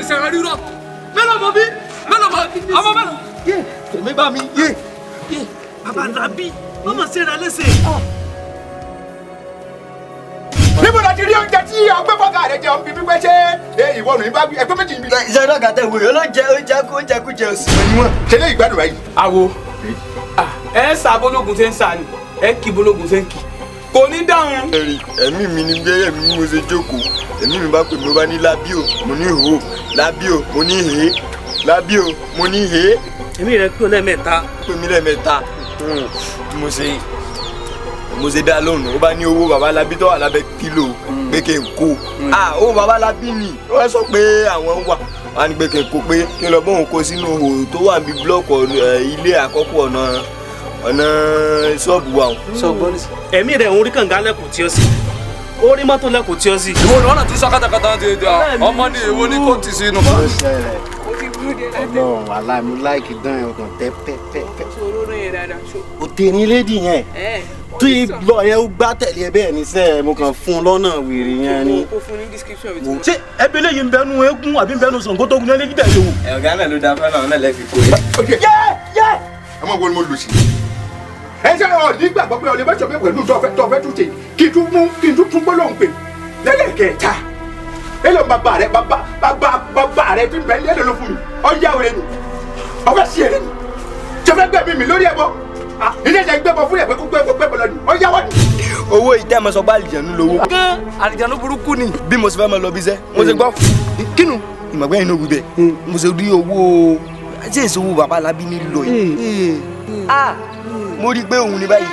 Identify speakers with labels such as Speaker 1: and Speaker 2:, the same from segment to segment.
Speaker 1: ṣe rírọ mélòó mọ bí mélòó mọ ọmọ mélòó.
Speaker 2: Yé tèmi bá mi yé.
Speaker 3: Bàbá Lábí mọ́mọ́ ṣe ra léṣe.
Speaker 4: Níbo la ti rí oúnjẹ tí ọgbẹ́ fọ́gà rẹ jẹun bíbí pé ṣé ìwọ nù bá ẹgbẹ́ méjì níbi.
Speaker 2: Iṣẹ́ náà gàtẹ́ ìwé ọlọ́jẹ oúnjẹ kó oúnjẹ kú jẹ òsì mọ́ níwọ̀n.
Speaker 4: Ṣe lè gbádùn báyìí.
Speaker 1: Àwo ẹ ń sa bológun ṣe ń sa ni ẹ kì bológun ṣe ń kì kò ní dáhùn.
Speaker 2: Ẹ̀mí mi ni bí ẹ̀mí mo ṣe jókòó, ẹ̀mí mi bá pè mí, ó bá ní Lábí o, mo ní hò, Lábí o, mo ní hè, Lábí o, mo ní hè.
Speaker 3: Ẹ̀mí rẹ̀ pé lẹ́ẹ̀mẹ́ta.
Speaker 2: Pè mí lẹ́ẹ̀mẹ́ta. Mo ṣe dá lóhùn, ó bá ní owó bàbá Lábí tó wà lábẹ́ pílò pé kí n kó. Owó bàbá Lábí ni wọ́n sọ pé àwọn wà wọ́n á ní pé kí n kó, pé kí n lọ bóun kó sínú ihò tó wà níbi búlọ́ọ̀kù ilé àkọ́kọ́ ọ̀nà ṣọ́ọ̀bù wa.
Speaker 3: Ẹ̀mí rẹ̀ ń rí kànga lẹ́kùn tí ó sì, ó rí mọ́tò lẹ́kùn tí ó sì.
Speaker 1: Ìwọ ni wọn náà ti sọ kátàkátà ti di ọmọ ní ìwọ ní kò ti sínú.
Speaker 5: Ọlọ́run wàhálà mi láìkí dán ẹ̀ ọkàn tẹ́ pẹ́pẹ́pẹ́. O tè ní lédi yẹn tó yí lọ yẹn ó gbá tẹ̀lé ẹ bẹ́ẹ̀ ní sẹ́ mo kàn fún un lọ́nà wèrè yẹn ni.
Speaker 3: Ṣé ẹbí eléyìí ń bẹnu eégún àbí ń bẹnu Ṣàngó tó gun ní ẹlẹ́gídẹ̀ yòówù?
Speaker 2: Ọ̀gá náà ló da fẹ́ràn ọ̀nà lẹ́fi kó
Speaker 4: yẹ. Ẹ mọ̀ wo ni mo lù sí. Ẹ ṣe ọ nígbàgbọ́ pé ọlẹ́ bá sọ pé pẹ̀lú tọ́fẹ́ tún ṣe kí n tún mú kí n tún tún gbólóhùn pè lẹ́lẹ́kẹ̀ẹ́ta. Èlò bàbá rẹ bàbá bàbá bàbá rẹ tí ń bẹ lẹ́lẹ́ ló fún mi ọ̀yá òre ni ọ̀fẹ́ sí èrè ni tọ́fẹ́ gbẹ̀mí mi lórí ẹ̀bọ ilé ìjẹ́ gbẹ́bọ fún ẹ̀pẹ́ kó gbẹ́bọ gbẹ́bọ lọ ni ọ̀yá wọ́n ni.
Speaker 2: Owó ìtẹ́ mọ̀ sọ pé àlìjẹ̀nu lówó.
Speaker 1: Gán àlìjẹ̀nu burúkú ni.
Speaker 2: Bí mo ṣe fẹ́ mọ lọ bí iṣẹ́ mo ṣe gbọ́ kínú ìmọ̀gbẹ́ yìí ló wù bẹ́ẹ̀ mo ṣe rí owó ṣé èso owó bàbá Lábí ní lọ yìí. Mo rí i pé òun ni báyìí.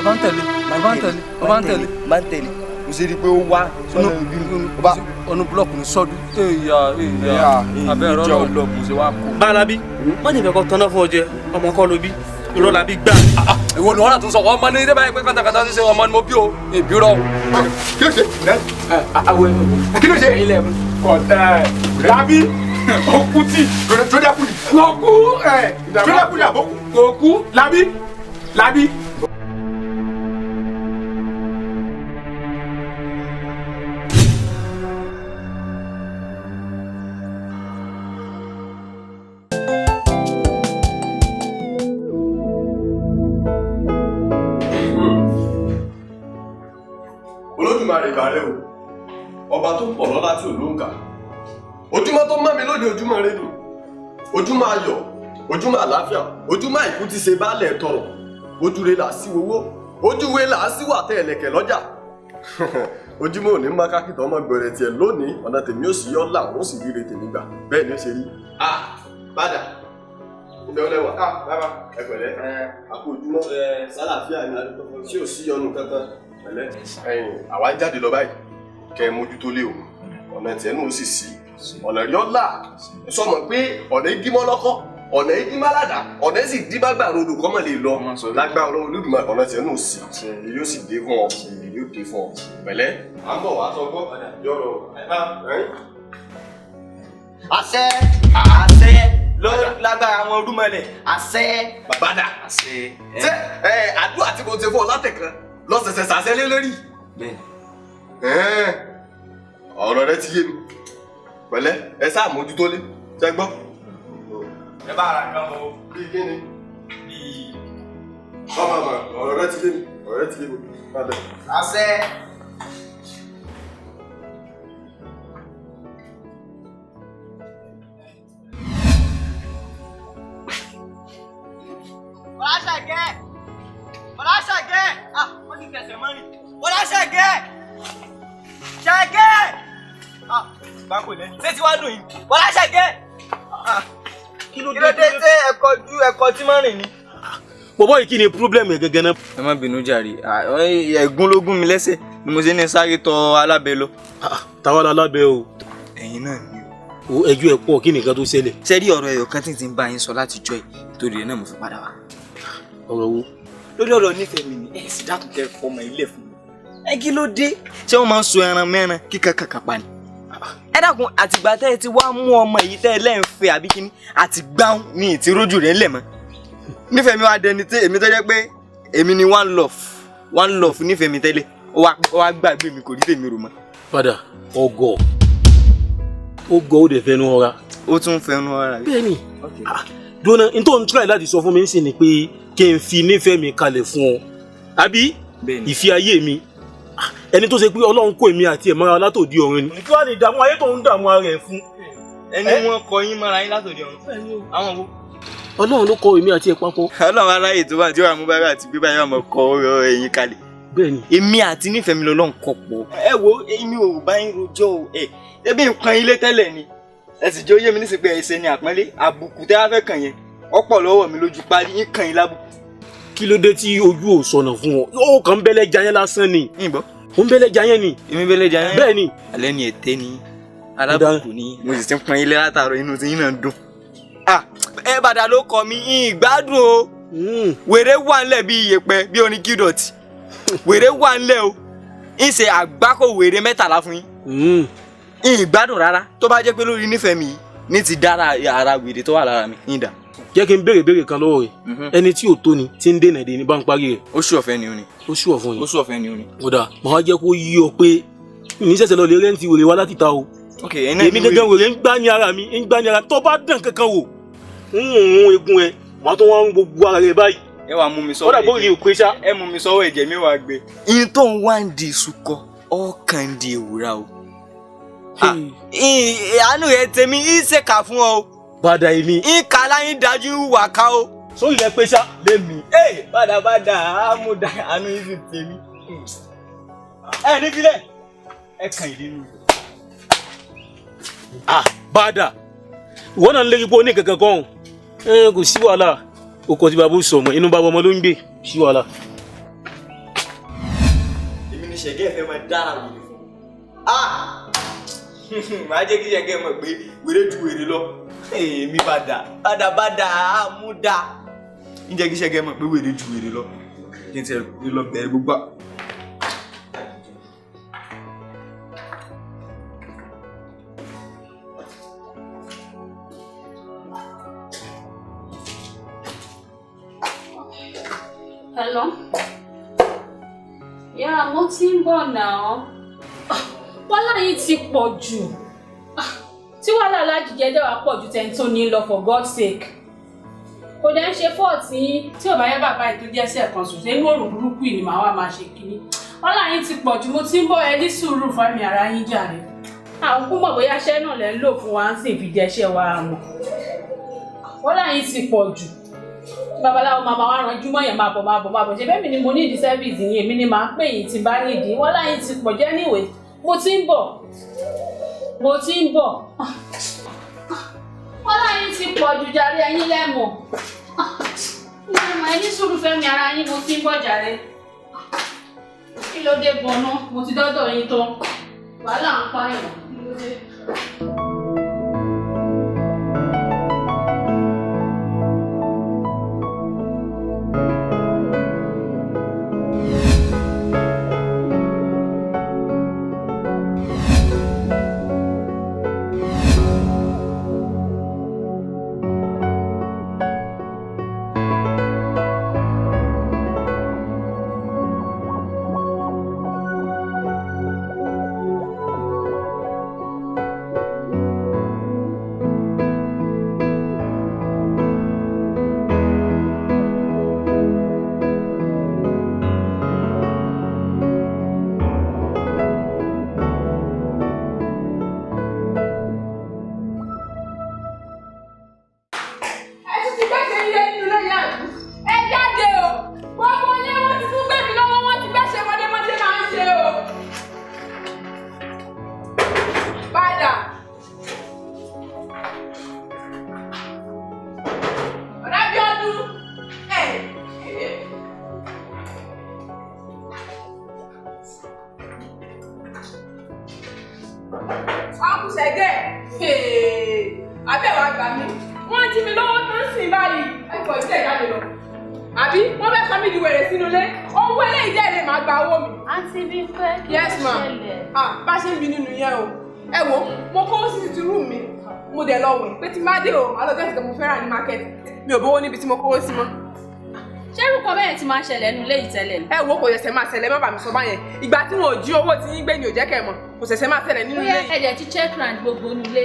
Speaker 1: Bàbá ń tẹ̀lé bàbá ń tẹ̀lé bàbá ń tẹ̀lé.
Speaker 2: Bàbá ń tẹ̀lé mo ṣe rí i pé ó wá sọ́nà ìbí mi.
Speaker 1: Ọ̀nà búlọ̀kù ní sọ́dún. Èyà èyà abẹ́ ẹ̀rọ náà lọ mo ṣe wá kó.
Speaker 3: Bàbá Lábí wọ́n ní ìfẹ́ kọ́ tọ́ná fún ọ jẹ ọmọ kọ́ ló bí irọ́ Lábí gbà.
Speaker 1: Ìwọ ni wọn náà tún sọ ọmọ ní ilé báyìí pé kátàkátà ṣe ọmọ ni mo bí o ìbí rọ.
Speaker 4: Kí ló ṣe? Kí ló ṣe?
Speaker 1: Lábí òkú tì.
Speaker 4: Tó dákú ni.
Speaker 1: Kò kú.
Speaker 4: Tó dákú ni àbókù.
Speaker 1: Kò kú Lábí Lábí.
Speaker 2: Olódùmarè ìbàrẹ̀ o, ọba tó pọ̀ lọ́lá tí ò lóǹkà. Ojúmọ́ tó mọ́ mi lóde ojúmọ́ rẹ ni, ojúmọ́ ayọ̀, ojúmọ́ àlàáfíà, ojúmọ́ àìkú ti ṣe baálẹ̀ tọrọ, ojúre là sí owó, ojúwe là sí wà tẹ́ ẹ̀lẹ̀kẹ̀ lọ́jà. Ojúmọ́ òní má kákìtàn ọmọ gbẹ̀rẹ̀ tiẹ̀ lónìí, ọ̀nà tèmi ó sì yọ́ là, ó sì ríre tèmi gbà, bẹ́ẹ̀ ni ó ṣe rí. Bàdà, ibẹ̀ ọlẹ́wà, bàbá, ẹ pẹ̀lẹ́, àkó ojúmọ́, sálàáfíà ni, ṣé ò sí ọnù kankan? Pẹ̀lẹ́. Ẹ̀yin àwa ń jáde lọ báyìí kẹ́ ẹ mójútó lé o, ọ̀nà tiẹ̀ náà ó sì sí ọ̀nà rí ọ́là sọmọ pé ọ̀nà igímọ́ lọ́kọ́ ọ̀nà igímọ́ aládàá ọ̀nà sì dí bá gbàrú odò kọ́mọ lè lọ lágbára Ọlọ́run Olódùmarè ọ̀nà tiẹ̀ náà sì yóò sì dé fún ọ yóò dé fún ọ pẹ̀lẹ́. À ń bọ̀ wá sọ gbọ́ yọ̀rọ̀.
Speaker 6: Àṣẹ àṣẹ lágbára àwọn olúmọlẹ̀ àṣẹ.
Speaker 2: Bàbá dà ṣé àdúrà tí mo ti fún ọ látẹ̀kan lọ́sẹ̀sẹ̀ sàṣẹ lé lórí. Ọ̀rọ̀ rẹ ti yé mi pẹ̀lẹ́, ẹ sáà mójútó lé ṣe gbọ́.
Speaker 6: Ẹ bá ara kan o.
Speaker 2: Bí kíni? Bí bàbá mà ọ̀rọ̀ rẹ ti yé mi ọ̀rọ̀ rẹ ti yé mi.
Speaker 6: Àṣẹ. Bọ́lá ṣàgẹ́! Bọ́lá ṣàgẹ́! Wọ́n ti tẹ̀sẹ̀ mọ́rin. Bọ́lá ṣàgẹ́! Ṣàgẹ́! Báńkò lẹ́yìn. Ṣé tí wàá dùn yìí? Bọ́lá ṣàgẹ́! Kí ló dé ṣé ẹ̀kọ́ ju ẹ̀kọ́ tí mọ́rin ni?
Speaker 3: Bọ̀bọ́ yìí kí ni problem ẹ̀ gẹ́gẹ́ náà?
Speaker 6: Ẹ má bínú jàre, ẹ̀gún ló gún mi lẹ́sẹ̀ ni mo ṣe ní sáré tọ alábẹ́ lọ.
Speaker 3: Táwa la alábẹ́ o.
Speaker 6: Ẹ̀yin náà ni
Speaker 3: o. Ẹjọ́ ẹ̀ pọ̀, kí nìkan tó ṣẹlẹ̀?
Speaker 6: Ṣé rí ọ̀rọ̀ ẹ̀yọ̀ kan tí n ti ń bá yín sọ láti jọ́ yìí torí ẹ̀ náà mo fi padà wá.
Speaker 3: Ọ̀rọ̀ wo?
Speaker 6: Lórí ọ̀rọ̀ nífẹ̀ẹ́ mi ni ẹ sì dákun kẹ́ fọmọ ilé fún mi. Ẹ kí ló dé? Ṣé wọ́n máa ń so ẹran mẹ́ran kíkan kàkà pa ni? Ẹ dákun, àtìgbà tẹ́ ẹ ti wá mú ọmọ yìí tẹ́ ẹ lẹ́ǹfẹ́ àbí kíní àtìgbà ní ìtìrójú rẹ̀ ńlẹ̀ mọ́. Nífẹ̀ẹ́ mi wá dẹni tí èmi tó jẹ́ pé èmi ni one love one love nífẹ̀ẹ́ mi tẹ́lẹ̀ ó wá gbàgbé mi kò rí tèmi rò mọ́.
Speaker 3: Padà ọgọ. Ó gọ ó dẹ̀ fẹnu ọra.
Speaker 6: Ó tún fẹnu ọra.
Speaker 3: Bẹ́ẹ̀ni. Dúró n tó ń try láti sọ fún mi ń sìn ni pé kí n fi nífẹ̀ẹ́ mi kalẹ̀ fún ọ. Àbí ìfi ayé mi. Ẹni tó ṣe pé Ọlọ́run kó èmi àti ẹ̀ mọ́ra látòdì ọ̀run ni. Kí wàá ní ìdààmú ayé tó ń dààmú ara ẹ̀ fún.
Speaker 6: Ẹni wọn kọ yín mọ́ra yín látòdì ọ̀run. Àwọn wo?
Speaker 3: Ọlọ́run ló kọ èmi àti ẹ̀ papọ̀.
Speaker 6: Ọlọ́run aráyè tó bá tí wàá mú bára àti gbé báyìí wàá mọ̀ kọ ọ̀rọ̀ ẹ̀yìn kalẹ̀.
Speaker 3: Bẹ́ẹ̀ni.
Speaker 6: Èmi àti nífẹ̀ẹ́ mi lọ́lọ́run kọ pọ̀. Ẹ wo èmi ò bá yín rojọ́ o ẹ̀ ẹbí nǹkan ilé tẹ́lẹ̀ ni. Ẹ sì jẹ́ oyé mi nísìsiyìí pé ẹsẹ̀ ni àpọ́nlé àbùkù tẹ́ wá fẹ́ kàn yẹn ọ̀pọ̀ lọ́wọ́ mi lójú parí yín kàn yín lábùkù.
Speaker 3: Kí ló dé tí ojú ò sọnà fún ọ? Ó kàn ń bẹ́lẹ̀ jayẹn lásán ni.
Speaker 6: Ìbọn.
Speaker 3: Ó ń bẹ́lẹ̀ jayẹn ni.
Speaker 6: Èmi bẹ́lẹ̀ jayẹn.
Speaker 3: Bẹ́ẹ̀ni.
Speaker 6: Alẹ́ ni èté ni alábùkù ni mo sì ti ń pọn ilé látàárọ̀ inú tí yín náà ń dùn. Ẹ bàdà ló kọ mi ìgbádùn o. Wèrè wà ńlẹ̀ bí iyẹ̀pẹ̀ bí orin kídọ̀tì. Wèrè wà ńlẹ̀ o. Ń ṣe àgbákò wèrè 13 fún yín. Ìgbádùn rárá tó bá jẹ́ pé lórí nífẹ̀ẹ́ mi ní ti dára ara wèrè tó wà lára mi ń dà.
Speaker 3: Jẹ́ kí n béèrè béèrè kan lọ́wọ́ rẹ̀. Ẹni tí ò tó ni tí ń dènà dè ní bá ń parí rẹ̀.
Speaker 6: Oṣù ọ̀fẹ́ ni ó ní.
Speaker 3: Oṣù ọ̀fun ni.
Speaker 6: Oṣù ọ̀fẹ́ ni ó ní.
Speaker 3: Ó dà màá jẹ́ kó yí ọ pé ní sẹ̀sẹ̀ lọ lè rẹ́ǹtì wèrè wá láti ta o. Èmi gẹ́gẹ́ wèrè ń gbá ní ara mi ń gbá ní ara tó bá dàn kankan wò ń hun egun ẹ màá tó wá ń gbogbo ara rẹ báyìí.
Speaker 6: Ẹ wàá mú mi sọ́wọ́
Speaker 3: ẹ̀jẹ̀. Ó dà bóyá òpè sá.
Speaker 6: Ẹ mú mi sọ́wọ́ ẹ̀jẹ̀ mi wàá gbé. Ihun tó ń wá ń di ìsúkọ ọkàn di èwúrà o. Àánú rẹ tèmi ń ṣèkà fún ọ o.
Speaker 3: Bàdà èmi.
Speaker 6: Ìka láyín dájú wà ká o.
Speaker 3: Sórí rẹ pé sá.
Speaker 6: Lémi. Ee bàdà bàdà àmúdà àánú yìí sì tèmi. Ẹ ní filẹ̀. Ẹ kàn ìdí nù.
Speaker 3: Bàdà ìwọ náà ń lérí pé o ní kankan kan o. Kò sí wàhálà. O kò tí bàbá sọ ọmọ inú bàbá ọmọ ló ń gbé. Sí wàhálà.
Speaker 6: Èmi ni ṣẹ̀gẹ́ ìfẹ́ máa dára wèrè fún mi. Màá jẹ́ kí ṣẹ̀gẹ́ mọ̀ pé wèrè ju wèrè lọ. Èmi bàdà bàdà bàdà àmúdà. Ń jẹ́ kí ṣẹ̀gẹ́ mọ̀ pé wèrè ju wèrè lọ. Kí n ti lọ bẹ̀rẹ̀ gbogbo.
Speaker 7: Hello? Yeah, mo ti ń bọ̀ náà. Wàhálà yìí ti pọ̀ jù. Tí wàhálà alájíjẹ dẹ̀ wá pọ̀ ju tẹni tó ní lọ for God's sake. Kò dẹ̀ ń ṣe fọ́ọ̀tì yín tí ò bá yẹ bàbá yìí tó jẹ́ ẹsẹ̀ kan sùn sínú òrùn burúkú yìí ni màá wá máa ṣe kínní. Wàhálà yìí ti pọ̀ jù, mo ti ń bọ̀ ẹ ní sùúrù fámi ara yín jàre. Àwọn kú mọ̀ bóyá iṣẹ́ náà lẹ́ ń lò fún wa ń sì fi jẹ́ṣẹ́ wa mọ̀. Wàhálà yìí ti pọ̀ jù. Babaláwo máa máa wá ranjú mọ́ yẹn máa bọ̀ máa bọ̀ máa bọ̀ ṣe bẹ́ẹ̀ mi ni mo ní ìdí sẹ́fíìsì yín èmi ni màá pè yín tí bá nídìí wọ́n láyé ti pọ̀ jẹ́ níwèé mo ti ń bọ̀ mo ti ń bọ̀ wọ́n láyé ti pọ̀ jù jàre ẹ̀yin lẹ́mọ̀ lẹ́mọ̀ ẹni sùúrù fẹ́mi ara yín mo ti ń bọ̀ jàre kí ló dé gan-an mo ti dọ́dọ̀ yín tán wàhálà ń pààyàn kí ló dé.
Speaker 1: Mo dẹ̀ lọ wẹ̀ pé tí má dé o, màá lọ gẹ́tì kan mo fẹ́ rà ní market. Mi ò bówó níbi tí mo kówó sí mọ́.
Speaker 7: Ṣé irú kan bẹ́ẹ̀ ti máa ń ṣẹlẹ̀ nínú ilé yìí tẹ́lẹ̀ ni?
Speaker 1: Ẹ wo, kò ṣẹ̀ṣẹ̀ máa ṣẹlẹ̀, má bàa mi sọ báyẹn. Ìgbà tí wọn ò jí owó tí yín gbé ni ò jẹ́ kẹ́ ẹ mọ̀. Kò ṣẹ̀ṣẹ̀ máa ṣẹlẹ̀ nínú ilé
Speaker 7: Bóyá
Speaker 1: yìí.
Speaker 7: ẹ dẹ̀ ti check round gbogbo inú ilé.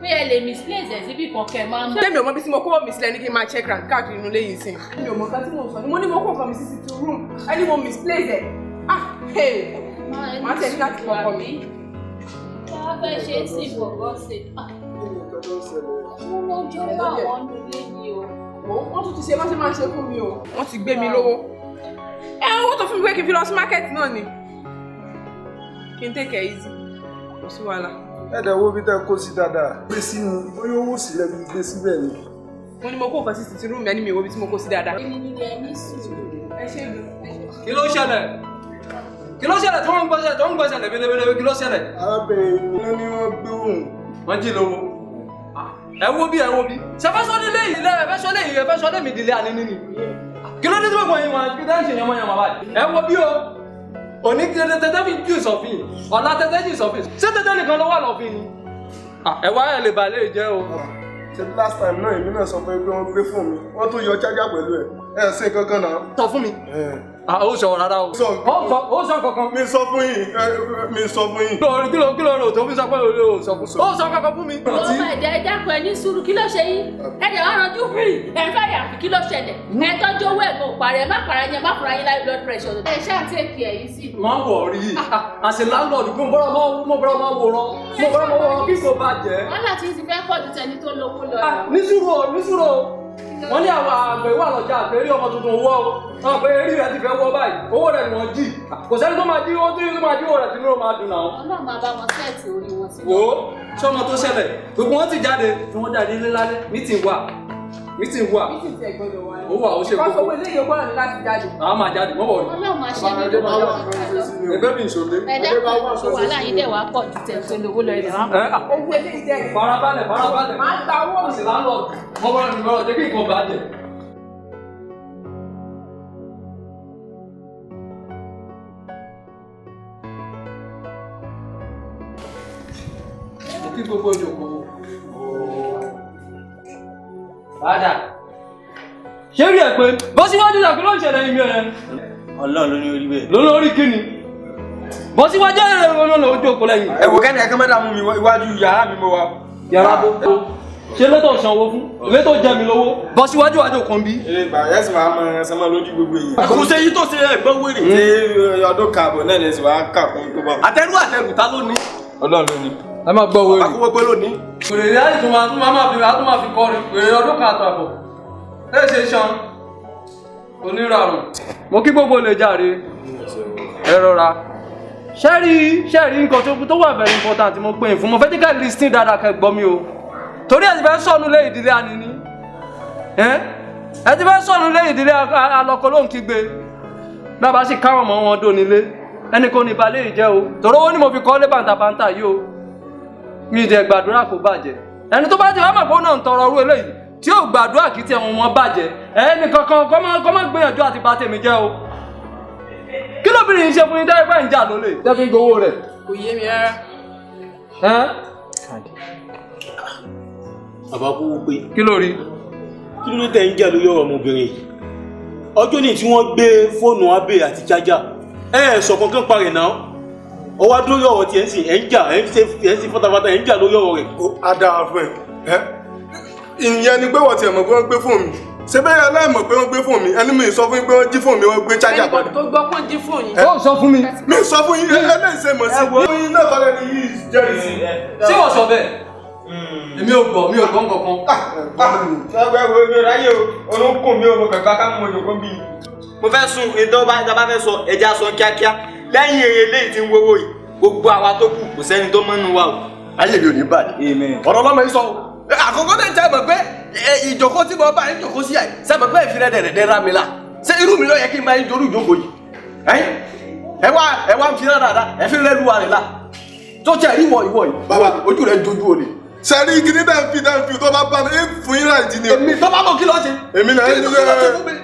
Speaker 7: Bóyá ẹ lè misplace ẹ̀ síbì kan kẹ́ ẹ máa ń mọ̀.
Speaker 1: Tẹ́mi ò mọ bí tí mo kówó mi sílẹ̀ ní kí n máa check round káàkiri inú ilé yìí sìn. Mi ò mọ nǹkan tí mo sọ ni mo ní mo kó nǹkan mi sí sitting room. Ẹni mo misplace ẹ̀. Ah hey! Màá tẹ̀ ní láti kọ́kọ́ mi.
Speaker 7: Wọ́n fẹ́ ṣe é sí for God's sake. Mo lọ́jọ́ bá àwọn nínú ilé yìí o.
Speaker 1: Wọ́n tún ti ṣe bá ṣe máa ń ṣe fún mi o. Wọ́n ti gbé mi lówó. Ẹ owó tó fún mi pé kí n fi lọ sí market náà ni. Kí n take it easy. Kò sí wàhálà.
Speaker 8: Ẹ dẹ̀ wo bí tẹ́ kó sí dáadáa. Gbé sínú bóyá owó sílẹ̀ bí gbé síbẹ̀ ni.
Speaker 1: Mo ní mo kó nǹkan sí sitting room ẹni mi wo bí tí mo kó sí dáadáa.
Speaker 7: Èmi ni ẹ ní sùúrù.
Speaker 1: Ẹ ṣe é.
Speaker 9: Kí ló ṣẹlẹ̀? Kí ló ṣẹlẹ̀ tí wọ́n ń gbọ́sẹ̀ tó ń gbọ́sẹ̀ lẹ́bẹ̀lẹ́bẹ̀ kí ló ṣẹlẹ̀?
Speaker 8: Arábìnrin mi ló ní wọ́n gbé òun.
Speaker 9: Wọ́n jí lówó. Ẹ wo bí ẹ wo bí. Ṣé fẹ́ sọ́lé lé yìí lẹ́ fẹ́ sọ́lé yìí fẹ́ sọ́lé mi dìlé àní nínú. Kí ló dé tí gbogbo yín wọn kí tẹ́ ń ṣe yànmọ́ yànmọ́ báyìí? Ẹ wo bí o. Òní tẹ́tẹ́ fi jù sọ̀fin. Ọ̀la tẹ́tẹ́ jù sọ̀fin. Ṣé tẹ́tẹ́ nìkan ló wà lọ́fin ni? Ẹ wá ẹ lè bà lè jẹ́ o.
Speaker 8: Ṣé last time náà èmi náà sọ fún mi pé wọ́n gbé fóònù mi, wọ́n tún yọ chájà pẹ̀lú ẹ̀. Ẹ ṣe kankan náà.
Speaker 9: Sọ fún mi. Ó sọ rárá o. Ó sọ kankan.
Speaker 8: Mi sọ fún yín, mi sọ fún yín.
Speaker 9: Kí ló rò tó fi sọ pé o sọ fún mi. Ó sọ kankan fún mi.
Speaker 7: Ọmọ ẹ̀dẹ̀ ẹ dákun ẹ ní sùúrù, kí ló ṣe yín? Ẹ dẹ̀ wá ranjú fìrì, ẹ fẹ́ yà kí ló ṣẹlẹ̀? Ẹ tọ́jú owó ẹ̀gbọ́n òparẹ́, má para yẹn, má fura yín láì blood pressure. Ẹ ṣáà tèkì ẹ̀ yìí sí.
Speaker 9: Má wọ̀ rí i. Àṣẹ landlord kún bọ́rọ̀ máa wòran. Mo bọ́rọ̀ máa wòran kí kò bàjẹ́.
Speaker 7: Wàhálà tí ti fẹ́ pọ̀ ju tẹni tó lówó lọ.
Speaker 9: Ní sùúrù o, ní sùúrù o. Wọ́n ní àwọn àgbẹ̀ wà lọ́jà àgbẹ̀ rí ọmọ tuntun wọ́ o. Wọ́n pe eré rẹ̀ ti fẹ́ wọ́ báyìí. Owó rẹ̀ ni wọ́n jí. Kò sẹ́ni tó máa jí owó tó máa jí owó rẹ̀ tí ló máa dùn náà.
Speaker 7: Ọlọ́run máa bá wọn sẹ́ẹ̀tì orí wọn sí.
Speaker 9: Wò ó, sọ́mọ tó ṣẹlẹ̀. Gbogbo wọn ti jáde tí wọ́n jáde nílé lálẹ́. Mítìn wà. Mítìn wà.
Speaker 1: Mítìn tiẹ̀ gbọ́dọ̀ wà.
Speaker 9: Ó wà ó ṣe kókó.
Speaker 1: Kọ́sọ̀ owó eléyìí gbọ́dọ̀ ní láti jáde.
Speaker 9: Àwọn máa jáde, mọ́ bọ̀ rí.
Speaker 7: Ọlọ́run máa ṣe ní gbogbo àwọn ọ̀gá.
Speaker 9: Ẹgbẹ́ mi ìṣòro.
Speaker 7: Ẹ dákun, wàhálà yín dẹ̀ wá pọ̀ ju tẹ̀ tó lówó lọ ilẹ̀ wá pọ̀.
Speaker 1: Owó eléyìí dẹ̀.
Speaker 9: Farabalẹ̀ farabalẹ̀.
Speaker 1: Máa gba owó mi.
Speaker 9: Àṣì landlord. Mọ́ bọ́rọ̀ mi bọ́rọ̀ jẹ́ kí nǹkan bàjẹ́. Mo kí gbogbo ìjòkó. Padà. Ṣé rí ẹ pé bọ́ síwájú ìdàgbé ló ń ṣẹlẹ̀ ní mi ọ̀rẹ́ ni?
Speaker 6: Ọlọ́run ló ní orí bẹ́ẹ̀.
Speaker 9: Ló lórí kí ni? Bọ́ síwájú ẹ̀rọ ló lọ jókòó lẹ́yìn.
Speaker 6: Ẹ wò kẹ́ni ẹ̀kan mẹ́ta mú mi iwájú yàrá mi mo wà.
Speaker 9: Yàrá bó. Ṣé létò sanwó fún? Létò jẹ mi lówó. Bọ́ síwájú àjò kan bí.
Speaker 6: Eré ìgbà yẹn sì máa mọ ẹran sọmọ lójú gbogbo èèyàn.
Speaker 2: Kò ṣe yí tó ṣe ẹ̀gbọ́n wèrè.
Speaker 6: Ṣé ọdún kààbọ̀ náà lè sì wá kà kún tó bá.
Speaker 2: Àtẹrù àtẹrù ta ló ní?
Speaker 6: Ọlọ́run ló ní.
Speaker 9: Ẹ máa gbọ́ wèrè.
Speaker 2: Àkókò ló ní.
Speaker 9: Wèrè láti tún máa fi kọrin. Wèrè ọdún kan àtààbọ̀. Ẹ ṣe ṣan oníràrùn. Mo kí gbogbo lè jàre. Ẹ rọra. Ṣẹ́rí ṣẹ́rí nǹkan tó wà very important mo pè é fún. Mo fẹ́ jẹ́ ká listen dáadáa kẹ́ gbọ́ mi o. Torí ẹ ti fẹ́ sọ̀nù lé ìdílé anini. Ẹ ti fẹ́ sọ̀nù lé ìdílé alọ́kọ ló ń kígbe. Bàbá sì káwọn ọmọ wọn dó nílé. Ẹnì kan ní balẹ̀ ìjẹ́ o. Torí owó ni mo fi kọ́ lé bàǹtàbàǹtà yìí o. Mi jẹ gbàdúrà kó bàjẹ́. Ẹni tó bá ti wá mọ̀ pé ó náà ń tọrọ ọrú eléyìí tí yóò gbàdúrà kí tí ẹ̀wọ̀n wọn bàjẹ́ ẹnì kankan kọ́ máa gbìyànjú àti bà tèmi jẹ́ o. Kí lóbìnrin yìí ṣe fún yín tẹ́lẹ̀ pé ń jà lólè tẹ́ fi ń gbowó rẹ̀.
Speaker 1: Kò yé mi rárá.
Speaker 3: Bàbá kú pé.
Speaker 9: Kí ló rí?
Speaker 3: Kí ló dé tẹ̀ ń jà lórí ọ̀rọ̀ ọmọbìnrin yìí? Ọjọ́ ní tí wọ́n gbé fóònù abẹ́ àti chájà ẹ sọ kankan parẹ̀ náà. Ọwọ́ adórí ọ̀rọ̀ tiẹ̀ ń sìn ẹ̀ ń jà ẹ̀ ń ṣe fọ́tafọ́tà ẹ̀ ń jà lórí ọ̀rọ̀ rẹ̀.
Speaker 8: Á dáa fún ẹ. Ìyẹn ni pé wọ́n ti mọ̀ pé wọ́n gbé fóònù mi. Ṣé bẹ́ẹ̀ aláìmọ̀ pé wọ́n gbé fóònù mi? Ẹni mi sọ fún yín pé wọ́n jí fóònù mi, wọ́n gbé chájà padà.
Speaker 1: Ẹnì tó gbọ́ pọ́n jí fóònù yín.
Speaker 9: Ó sọ fún mi.
Speaker 8: Mi sọ fún yín, ẹlẹ́sẹ̀ mọ̀ sí. Yín náà kọ́lẹ́ ni yìí jẹ́rìí sí.
Speaker 9: Ṣé wọ́n sọ bẹ́ẹ̀? Èmi ò gbọ́, mi ò gbọ́ nǹkan kan.
Speaker 6: Ẹ wo mi ò ráyè o, orúnkún mi ò mọ kàkà ká mú òjòkó bí. Mo fẹ́ sùn ìtọ́ bá ta bá fẹ́ sọ ẹja sọ kíákíá. Lẹ́yìn èrè eléyìí tí ń wówó yìí, gbogbo àwa tó kù kò sẹ́ni tó mọ́nu wa o.
Speaker 2: Ayé mi ò ní bàjẹ́. Ọ̀rọ̀ ọlọ́mọ yìí sọ o. Àkọ́kọ́ náà jẹ́ mọ̀ pé ìjòkó tí mo bá yín jòkó sí àyè ṣe mọ̀ pé ìfilẹ̀ dẹ̀rẹ̀dẹ̀ ra mi la. Ṣé irú mi ló yẹ kí n máa yín jorú ìjókòó yìí? Ẹ wá ń fi rán dáadáa, ẹ fi rẹ́ lu àrè la. Tó jẹ́ ìwọ ìwọ yìí.
Speaker 8: Bàbá
Speaker 2: ojú rẹ̀ jojú olè.
Speaker 8: Sẹ́rí kí ní dáńfì tó bá bá mi fún yín láì jí ni.
Speaker 2: Èmi tó bá mọ̀ kí ló ṣe.
Speaker 8: Èmi náà ń ṣe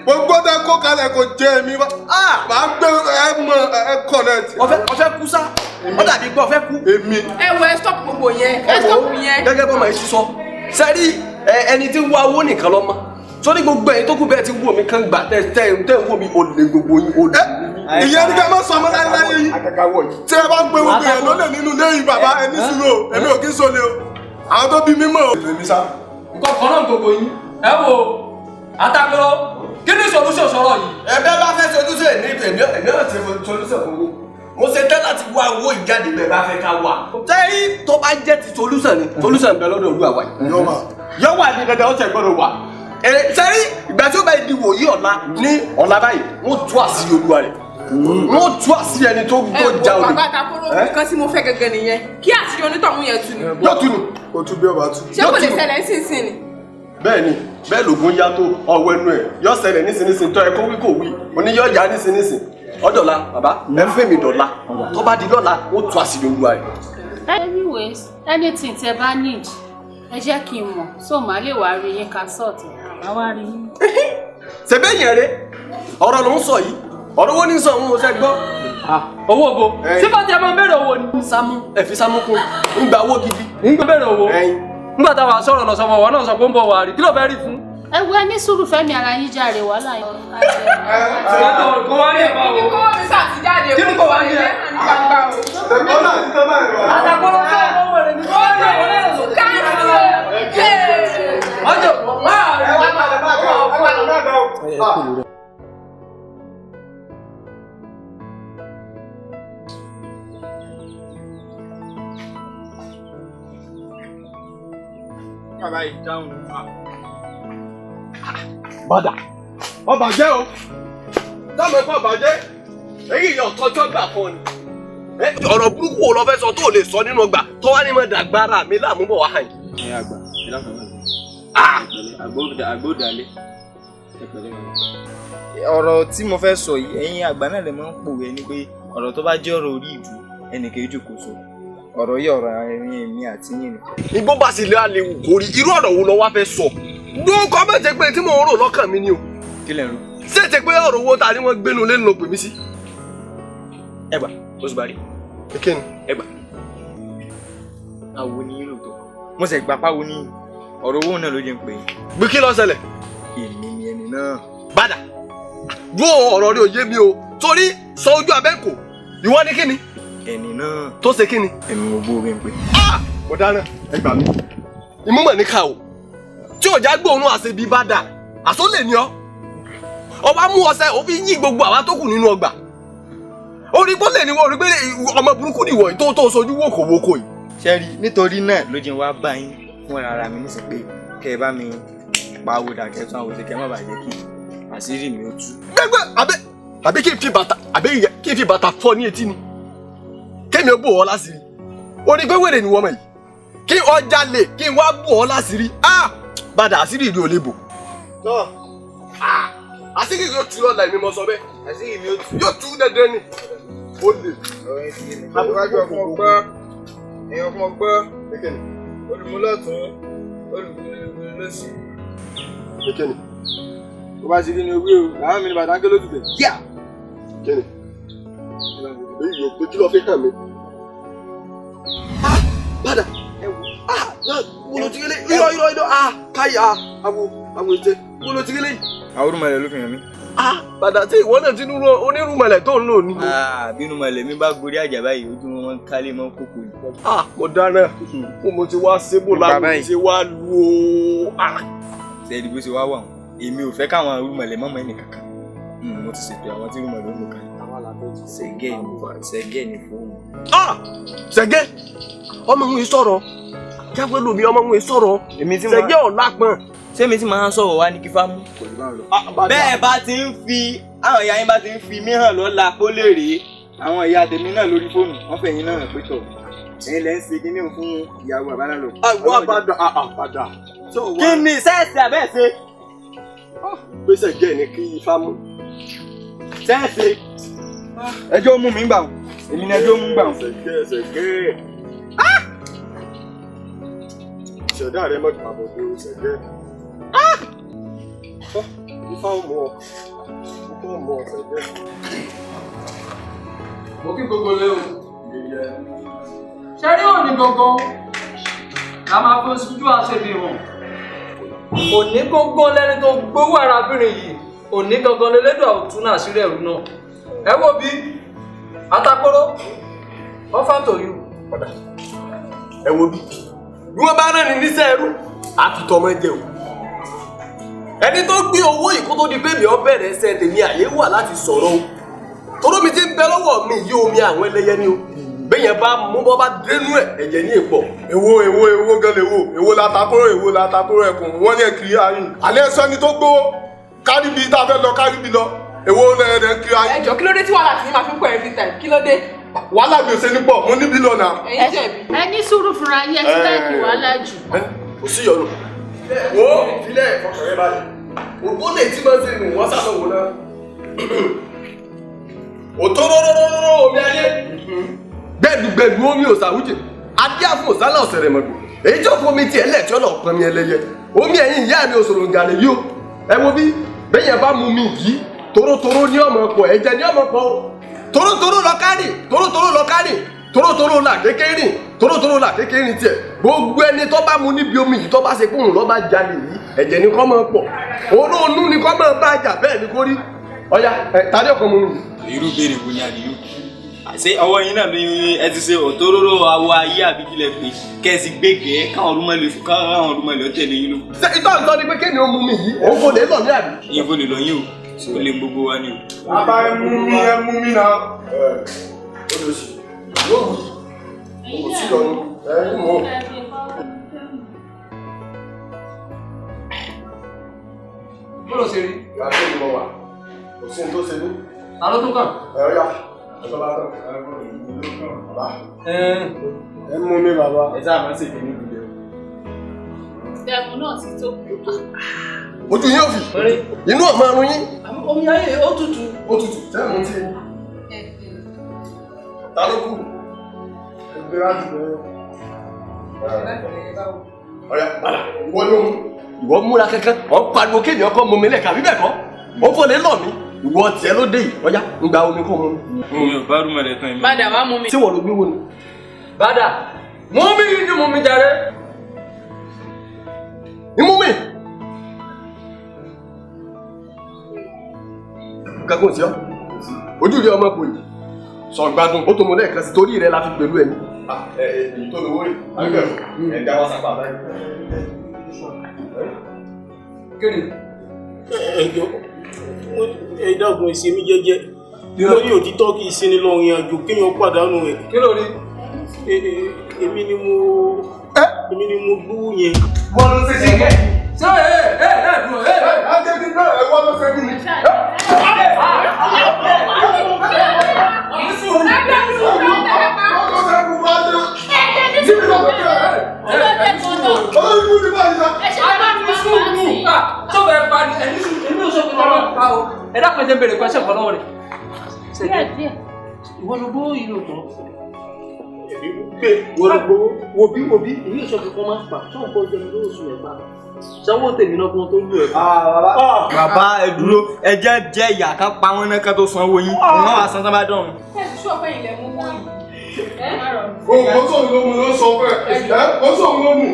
Speaker 8: gbogbo tẹ kó kalẹ̀ kò jẹ́ èmi bá. Màá gbé ẹ mọ ẹ connect.
Speaker 2: Ọ̀fẹ́ kú sá, ó dàbí pé ọ̀fẹ́ kú.
Speaker 8: Èmi.
Speaker 1: Ẹ wo ẹ stop gbogbo yẹn, ẹ stop yẹn.
Speaker 2: Gẹ́gẹ́ bọ́mọ yìí sísọ, sẹ́rí ẹni tí ń wá owó nìkan lọ́mọ. Sórí gbogbo ẹ̀yin tó kù bẹ́ẹ̀ ti wò mí kán gbà tẹ́ tẹ́ ń wò mí olè gbogbo yín olè.
Speaker 8: Ìyẹn ní ká má sọ ọmọ láéláé yìí. Tí ẹ bá ń pe gbogbo èèyàn lólè nínú ilé yìí bàbá ẹ ní sùúrù o, èmi ò kí ń sọlé o. Àwọn tó bí mímọ́ o.
Speaker 9: Nǹkan kan náà gbogbo yín. Ẹ wo Atakoro, kí ni solution sọ̀rọ̀ yìí?
Speaker 2: Ẹ bẹ́ẹ̀ bá fẹ́ solution ní èmi èmi náà ṣe solution fún yín. Mo ṣe tán láti wá owó ìjáde bẹ́ẹ̀ bá fẹ́ ká wà. Tẹ́rí tó bá jẹ́ ti solution ni solution bẹ lọ́dọ̀ olúwa wa yìí. Yọ wà ní dandan ó ṣe gbọ́dọ̀ wà. Sẹ́rí ìgbà tí ó bá di wòyí ọ̀la ní ọ̀la báyìí wọ́n tú àṣírí olúwa rẹ̀. Wọ́n tú àṣírí ẹni tó já olè.
Speaker 1: Ẹ wo bàbá Atakoro, nǹkan tí mo fẹ́ gẹ́gẹ́ nìyẹn. Kí àṣírí onítọ̀hún yẹn tú ni.
Speaker 2: Yóò tú ni.
Speaker 8: O tú bí ọba tú.
Speaker 1: Ṣé kò lè ṣẹlẹ̀ nísinsìnyí ni?
Speaker 2: Bẹ́ẹ̀ni, bẹ́ẹ̀ lògùn yá tó ọwọ́ ẹnu ẹ̀ yọ ṣẹlẹ̀ nísinsìnyí tó ẹ kó wí kò wí oníyọ̀ yá nísinsìnyí ọ̀dọ̀la bàbá ẹ fẹ́ mi dọ̀la tó bá di lọ́la ó tú àṣírí olúwa rẹ̀.
Speaker 7: Anyways, anything tẹ bá need, ẹ jẹ́ kí n mọ̀ so màá lè wá rí yín ká sọ̀tì àbá wá rí yín.
Speaker 2: Ṣebí yẹn rè ọ̀rọ̀ ló ń sọ yìí ọ̀rọ̀ wo ní sọ òun ò ṣe gbọ́.
Speaker 9: Owó bo tí bá tiẹ̀ máa ń béèrè owó ni.
Speaker 2: Sámú ẹ fi sámú kún ń gba owó gidi.
Speaker 9: Ń béèrè owó nígbà táwa sọ̀rọ̀ lọ sọmọ wọn náà sọ pé ń bọ̀ wá rí kí ló fẹ́ rí fún.
Speaker 7: Ẹ wo ẹ ní sùúrù fẹ́mi ara yín jàre wàhálà yín.
Speaker 9: Kó wá rí ẹ̀ bá wo.
Speaker 1: Kí ni kó wọ́n mi sá ti jáde?
Speaker 9: Kí ni kó wá rí ẹ̀? Atakoro fẹ́ ọmọ rẹ̀ ní kó wá rí ẹ̀ wọlé rẹ̀ sọ. Ọjọ́ máa rí ẹ̀.
Speaker 2: Bàdà ọba jẹ́ o dáàmú ẹ̀kọ́ ọba jẹ́ èyí yọ tọ́jọ́ gbà fún ọ ni. Ọ̀rọ̀ burúkú wo lọ fẹ́ sọ tó o lè sọ nínú ọgbà tó wá ní mọ̀ dàgbára mi láàmú bọ̀ wá hàn yìí.
Speaker 6: Ẹ àgbà ẹ dákun náà àgbódàlẹ ẹ pẹ̀lẹ́ mọ. Ọ̀rọ̀ tí mo fẹ́ sọ yìí ẹ̀yin àgbà náà lè máa ń pòwe ẹni pé ọ̀rọ̀ tó bá jẹ́ ọ̀rọ̀ orí ìlú ẹnìkan ìjókòó sọ ọ̀rọ̀ yìí ọ̀rọ̀ ẹ̀rín èmi àti yín ni.
Speaker 2: Igbó bá sì lè alẹ́ wù kórí irú ọ̀rọ̀ wo lọ wá fẹ́ sọ dúkọ́ bẹ́ẹ̀ jẹ́ pé tí mò ń rò lọ́kàn mi ni o.
Speaker 6: Kí lẹ̀ ń rò?
Speaker 2: Ṣé ṣe pé ọ̀rọ̀ owó ta ni wọ́n gbénu lé ló pè mí sí?
Speaker 6: Ẹ gbà oṣù bari.
Speaker 2: Kí ni?
Speaker 6: Ẹ gbà. Àwo ni yín lóòótọ́. Mo sì gbà páwo ní ọ̀rọ̀ owó náà ló jẹ́ ń pè é.
Speaker 2: Gbé kí ló ṣẹlẹ̀?
Speaker 6: Èmi ni ẹni náà.
Speaker 2: Bàdà dúró ọ̀rọ̀ rí òye mi o torí sọ ojú abẹ́ǹkò ìwọ ni kí ni?
Speaker 6: Ẹni náà.
Speaker 2: Tó ṣe kí ni?
Speaker 6: Èmi mo gbó omi ń pè.
Speaker 2: Mo dáná ẹ gbà mí. Ìmúmọ̀ ní ká o tí ọjà gbóòórùn àṣebí bá dà àsólè ni ọ ọba mú ọṣẹ òfin yí gbogbo àwa tó kù nínú ọgbà orí gbólè ni wọ́n orí gbélé ọmọ burúkú ni wọ̀nyí tó tó sojú wòkòwòkò yìí.
Speaker 6: Ṣẹ́rí nítorí náà ló jẹ́ wá bá yín fún ara mi nísìnyí pé kẹ́ ẹ bá mi pa owó dà kẹ́ ẹ tún àwọn òṣèké má bàa jẹ́ kí àṣírí mi ó tú.
Speaker 2: Gbẹgbẹ àbí kí n fi bàtà àbí kí n fi bàtà fọ́ ní etí ni kémi ó bò ọ́ láṣìírí orí gbé wèrè ni wọ́n mọ̀ yìí kí ọjà lè kí n wá bò ọ́ láṣìírí ah bàdà àṣírí ìlú ò lè bò. Àṣírí yóò tú lọ́la èmi mọ sọ bẹ́ẹ̀.
Speaker 6: Àṣírí mi ó tú.
Speaker 2: Yóò tú dandan ni. Ó lè.
Speaker 8: Àbúrájọ fún ọgbọ́n, èèyàn fún ọgbọ́n, olùmúlọ̀tún, olùmúlọ̀sì.
Speaker 2: Kékeré.
Speaker 8: Tó bá ti rí ni orí o, làwọn mi ni bàtà ń ké lójú bẹ̀. Yíà!
Speaker 2: Kékeré. Èyí yóò pé kí ló fi hàn mí. Bàdà mo lo ti rí lé irọ́ irọ́ irọ́ káyà àwọ̀ àwọ̀ ètè mo lo ti rí lé yìí.
Speaker 6: Àwọn orúmọlẹ̀ ló fi hàn mí.
Speaker 2: Bàdà tí ìwọ náà ti ń rọ onírúmọlẹ̀ tó ń lò ní.
Speaker 6: Bínúmọlẹ̀ mi bá gorí àjà báyìí ojú wọn máa ń kálé mọ́ kókò ni.
Speaker 2: Mo dáná kó mo ti wá sébò láwọn ti wá lu o.
Speaker 6: Ṣé bó ṣe wá wà wọn èmi ò fẹ́ káwọn orúmọlẹ̀ mọ́mọ́ ẹnì kankan mo ti ṣètò àwọn tí orúmọlẹ̀ ó mú kalẹ̀. Ṣẹ̀gẹ́ ni fóònù.
Speaker 2: Ṣẹ̀gẹ́ ọmọ òun sọ̀rọ̀ jáwé lomi ọmọ òun sọ̀rọ̀ Ṣẹ̀gẹ́ ọ̀la pọn.
Speaker 6: Ṣé mi ti máa ń sọ̀rọ̀ wá ní kí fámú? Bẹ́ẹ̀ bá ti ń fi àwọn ìyá yín bá ti ń fi mí hàn lọ́la kó lè rèé àwọn ìyá tèmi náà lórí fóònù wọ́n fẹ̀yìn náà hàn pé tọ̀ ẹ̀yin lẹ́ ń ṣe kíní fún ìyàwó àbálá lọ.
Speaker 2: Àwọn àbàdà àbàdà.
Speaker 6: Kí ni sẹ́ẹ̀sì àbẹ́ẹ̀ṣe?
Speaker 2: Gbèsè gẹ̀ ni kí ifá mú.
Speaker 6: Sẹ́ẹ̀sì ẹjọ́ mú mi gbà wọ́n èmi ni ẹjọ́ mú gbà wọ́n.
Speaker 2: Ṣẹ̀gẹ́ ṣẹ̀gẹ́. Ṣẹ̀dá rẹ mọ̀ gbàbọ̀dé o ṣẹ̀gẹ́. Ifá ò mú ọ, ifá ò mú ọ ṣẹ̀gẹ́.
Speaker 9: Mo kí gbogbo lé o. Ṣé rí òní gangan la máa fi ojú àṣebí hàn? Òní gángan lẹ́ni tó gbowó arábìnrin yìí, òní gángan lẹ́lẹ́dọ̀ ọ̀tún náà sílẹ̀ ẹ̀rú náà. Ẹ wo bí Atakóró, offer to you.
Speaker 2: Ọ̀dà ẹ wo bí bí wọ́n bá rán ni níṣẹ́ ẹrú àfitọ́mọ jẹ o. Ẹni tó gbé owó yìí kó tó di pé mi ò bẹ̀rẹ̀ ẹsẹ̀ tèmi àyè wà láti sọ̀rọ̀ o. Toró mi ti ń bẹ lọ́wọ́ mi yí omi àwọn ẹlẹ́yẹ ni o. Bẹ́yẹn bá mú bọ́ bá dénú ẹ̀ ẹ̀jẹ̀ ní èpọ̀.
Speaker 8: Èwo èwo èwo gan lè wo èwo latakóró èwo latakóró ẹkùn wọ́n ní ẹ̀kiri ayé. Àlẹ́ ẹ̀sọ́ ni tó gbówó kárí bi tá a fẹ́ lọ kárí bi lọ èwo lẹ́ẹ̀dẹ̀ kiri ayé.
Speaker 1: Ẹ jọ̀ọ́ kí ló dé tí wàhálà tí máa fi ń pọ̀ every time kí ló dé?
Speaker 8: Wàhálà mi ò ṣe ní pọ̀ mo níbi lọ nà.
Speaker 1: Ẹ̀yin jẹ̀bi.
Speaker 7: Ẹ ní sùúrù fúnra yín ẹ ti láìkì wàhálà jù.
Speaker 2: Kò sí ìyọnu. Wo filẹ̀ fọkàn rẹ balẹ̀. Ògbó lè tí máa ń ṣe nù wọ́n sábà wò náà. Òtóróróróró omi ayé. Gbẹ̀dùgbẹ̀dù omi òsàwùjẹ. Adé àfún òsálà ọ̀sẹ̀rẹ̀ mọ̀gbò. Èyí tí ó fún omi tiẹ̀ lẹ̀ tí ó lọ pọn mi ẹlẹ́yẹ. Omi ẹ̀yìn ìyá mi òṣòro gàlè yìí o. Ẹ wo bí bẹ́yẹn bá mu mi yìí torótoró ní ọmọ pọ̀ ẹ̀jẹ̀ ní ọmọ pọ̀ o. Torótoró lọ kárì torótoró lọ kárì torótoró là kékeré rìn torótoró là kékeré rìn tiẹ̀. Gbogbo ẹni tó bá mu níbi omi yìí tó bá ṣe kóhùn lọ́ bá jalè yìí ẹ̀jẹ̀ ni kọ́ máa pọ̀. Olóònú ni kọ́ máa bá jà bẹ́ẹ̀ ni kó rí. Ọ̀ya ẹ̀ tàbí ọkàn mu mi.
Speaker 6: Irú béèrè wo ni àdìyó? Ṣé ọwọ́ yín náà ni ẹ ti ṣe òtóróró awọ ayé àbí kílẹ̀ pé kẹ́sì gbégé káwọn ọdúnmọ̀lẹ́ ó tẹ̀lé yín ló.
Speaker 2: Ṣé ìtọ́ ìtọ́ ni pé kéèyàn mú mi yìí òun kò lè lọ ní àbí?
Speaker 6: Ìyẹn kò lè lọ yín o, ó lè gbogbo wa ni o.
Speaker 8: Bàbá ẹ mú mi náà.
Speaker 2: Ẹ ó lọ sí yóò wù kò sí lọ́nu ẹ ń mú.
Speaker 9: Bó ló ṣe rí?
Speaker 2: Ìyá tó ní mo wà, kò sí ní tó ṣe ní.
Speaker 9: Ta ló tún kàn?
Speaker 2: Ẹ ó yá.
Speaker 8: Ẹ mú mi bàbá.
Speaker 6: Ẹ sáà máa ń ṣèké ní ìbílẹ̀ o.
Speaker 7: Dẹ̀mú náà ti tó.
Speaker 2: Ojú yín ò fi. Inú ọ̀mọ arun yín.
Speaker 9: Omi ayé ó tutù.
Speaker 2: Ó tutù sẹ́mu tí. Ta ló kù?
Speaker 8: Ẹgbẹ́ láti bẹ̀rẹ̀.
Speaker 2: Ọ̀yà padà ìwọ ló mú. Ìwọ múra kankan, ọ̀ ń pariwo kéèyàn kọ́ mọ mi lẹ́ka àbí bẹ́ẹ̀ kọ́. Ó fò lè lọ mí. Ìwọ tiẹ̀ ló dé yìí, ọ̀yá ń gba omi kó mu.
Speaker 6: Mi ò bá rúmọ̀ rẹ̀ tán èmi.
Speaker 1: Bàdà wá mú mi.
Speaker 2: Ṣé wọ́n ló gbé wo ni?
Speaker 9: Bàdà mú mi yìí ni mú mi jàre.
Speaker 2: Imú mi. Kankan sí ọ. Ojú rí ọmọ kò yìí. Sọ gbádùn, ó tó mú lẹ́ẹ̀kan sí torí rẹ̀ la fi pẹ̀lú ẹni. Èyí tó lówó rè, àgbẹ̀ ẹ̀ dá wá sápá báyìí.
Speaker 9: Kéde.
Speaker 3: Ẹ dákun ẹ ṣe mí jẹ́jẹ́. Wọ́n ní òtítọ́ kì í ṣe ní lọ́rin àjò kéèyàn pàdánù rẹ̀.
Speaker 9: Kí ló rí?
Speaker 3: Èmi ni mo gbówó yẹn.
Speaker 8: Wọ́n ló ṣe ṣe kẹ́.
Speaker 9: Ṣé ẹ ẹ ẹ dùn ẹ ẹ.
Speaker 8: Ajé ti bẹ̀rẹ̀ wọ́n ló ṣe kí ni.
Speaker 9: Ẹ dákun ẹ jẹ́ n béèrè question kan lọ́wọ́ rẹ̀. Ìwọ ló gbówó yìí lóòótọ́.
Speaker 3: Ìwọ ló gbówó.
Speaker 9: Wo bí wo bí èyí ò sọ pé kó má pa tó ń kó jẹun lóṣù ẹ̀ pa. Sanwó tèmi náà kí wọ́n tó lù ẹ̀ pa.
Speaker 6: Bàbá ẹ dúró, ẹ jẹ́ jẹ́ ìyá kan pa wọ́n náà ká tó sanwó yín. Wọ́n wá san tán bá dọ̀run.
Speaker 1: Ṣé ẹ ti ṣú ọ̀pẹ ilẹ̀ mú wọ́n yìí?
Speaker 8: Kò sóhun ló mú ló sọ fún ẹ. Kò sóhun ló mú.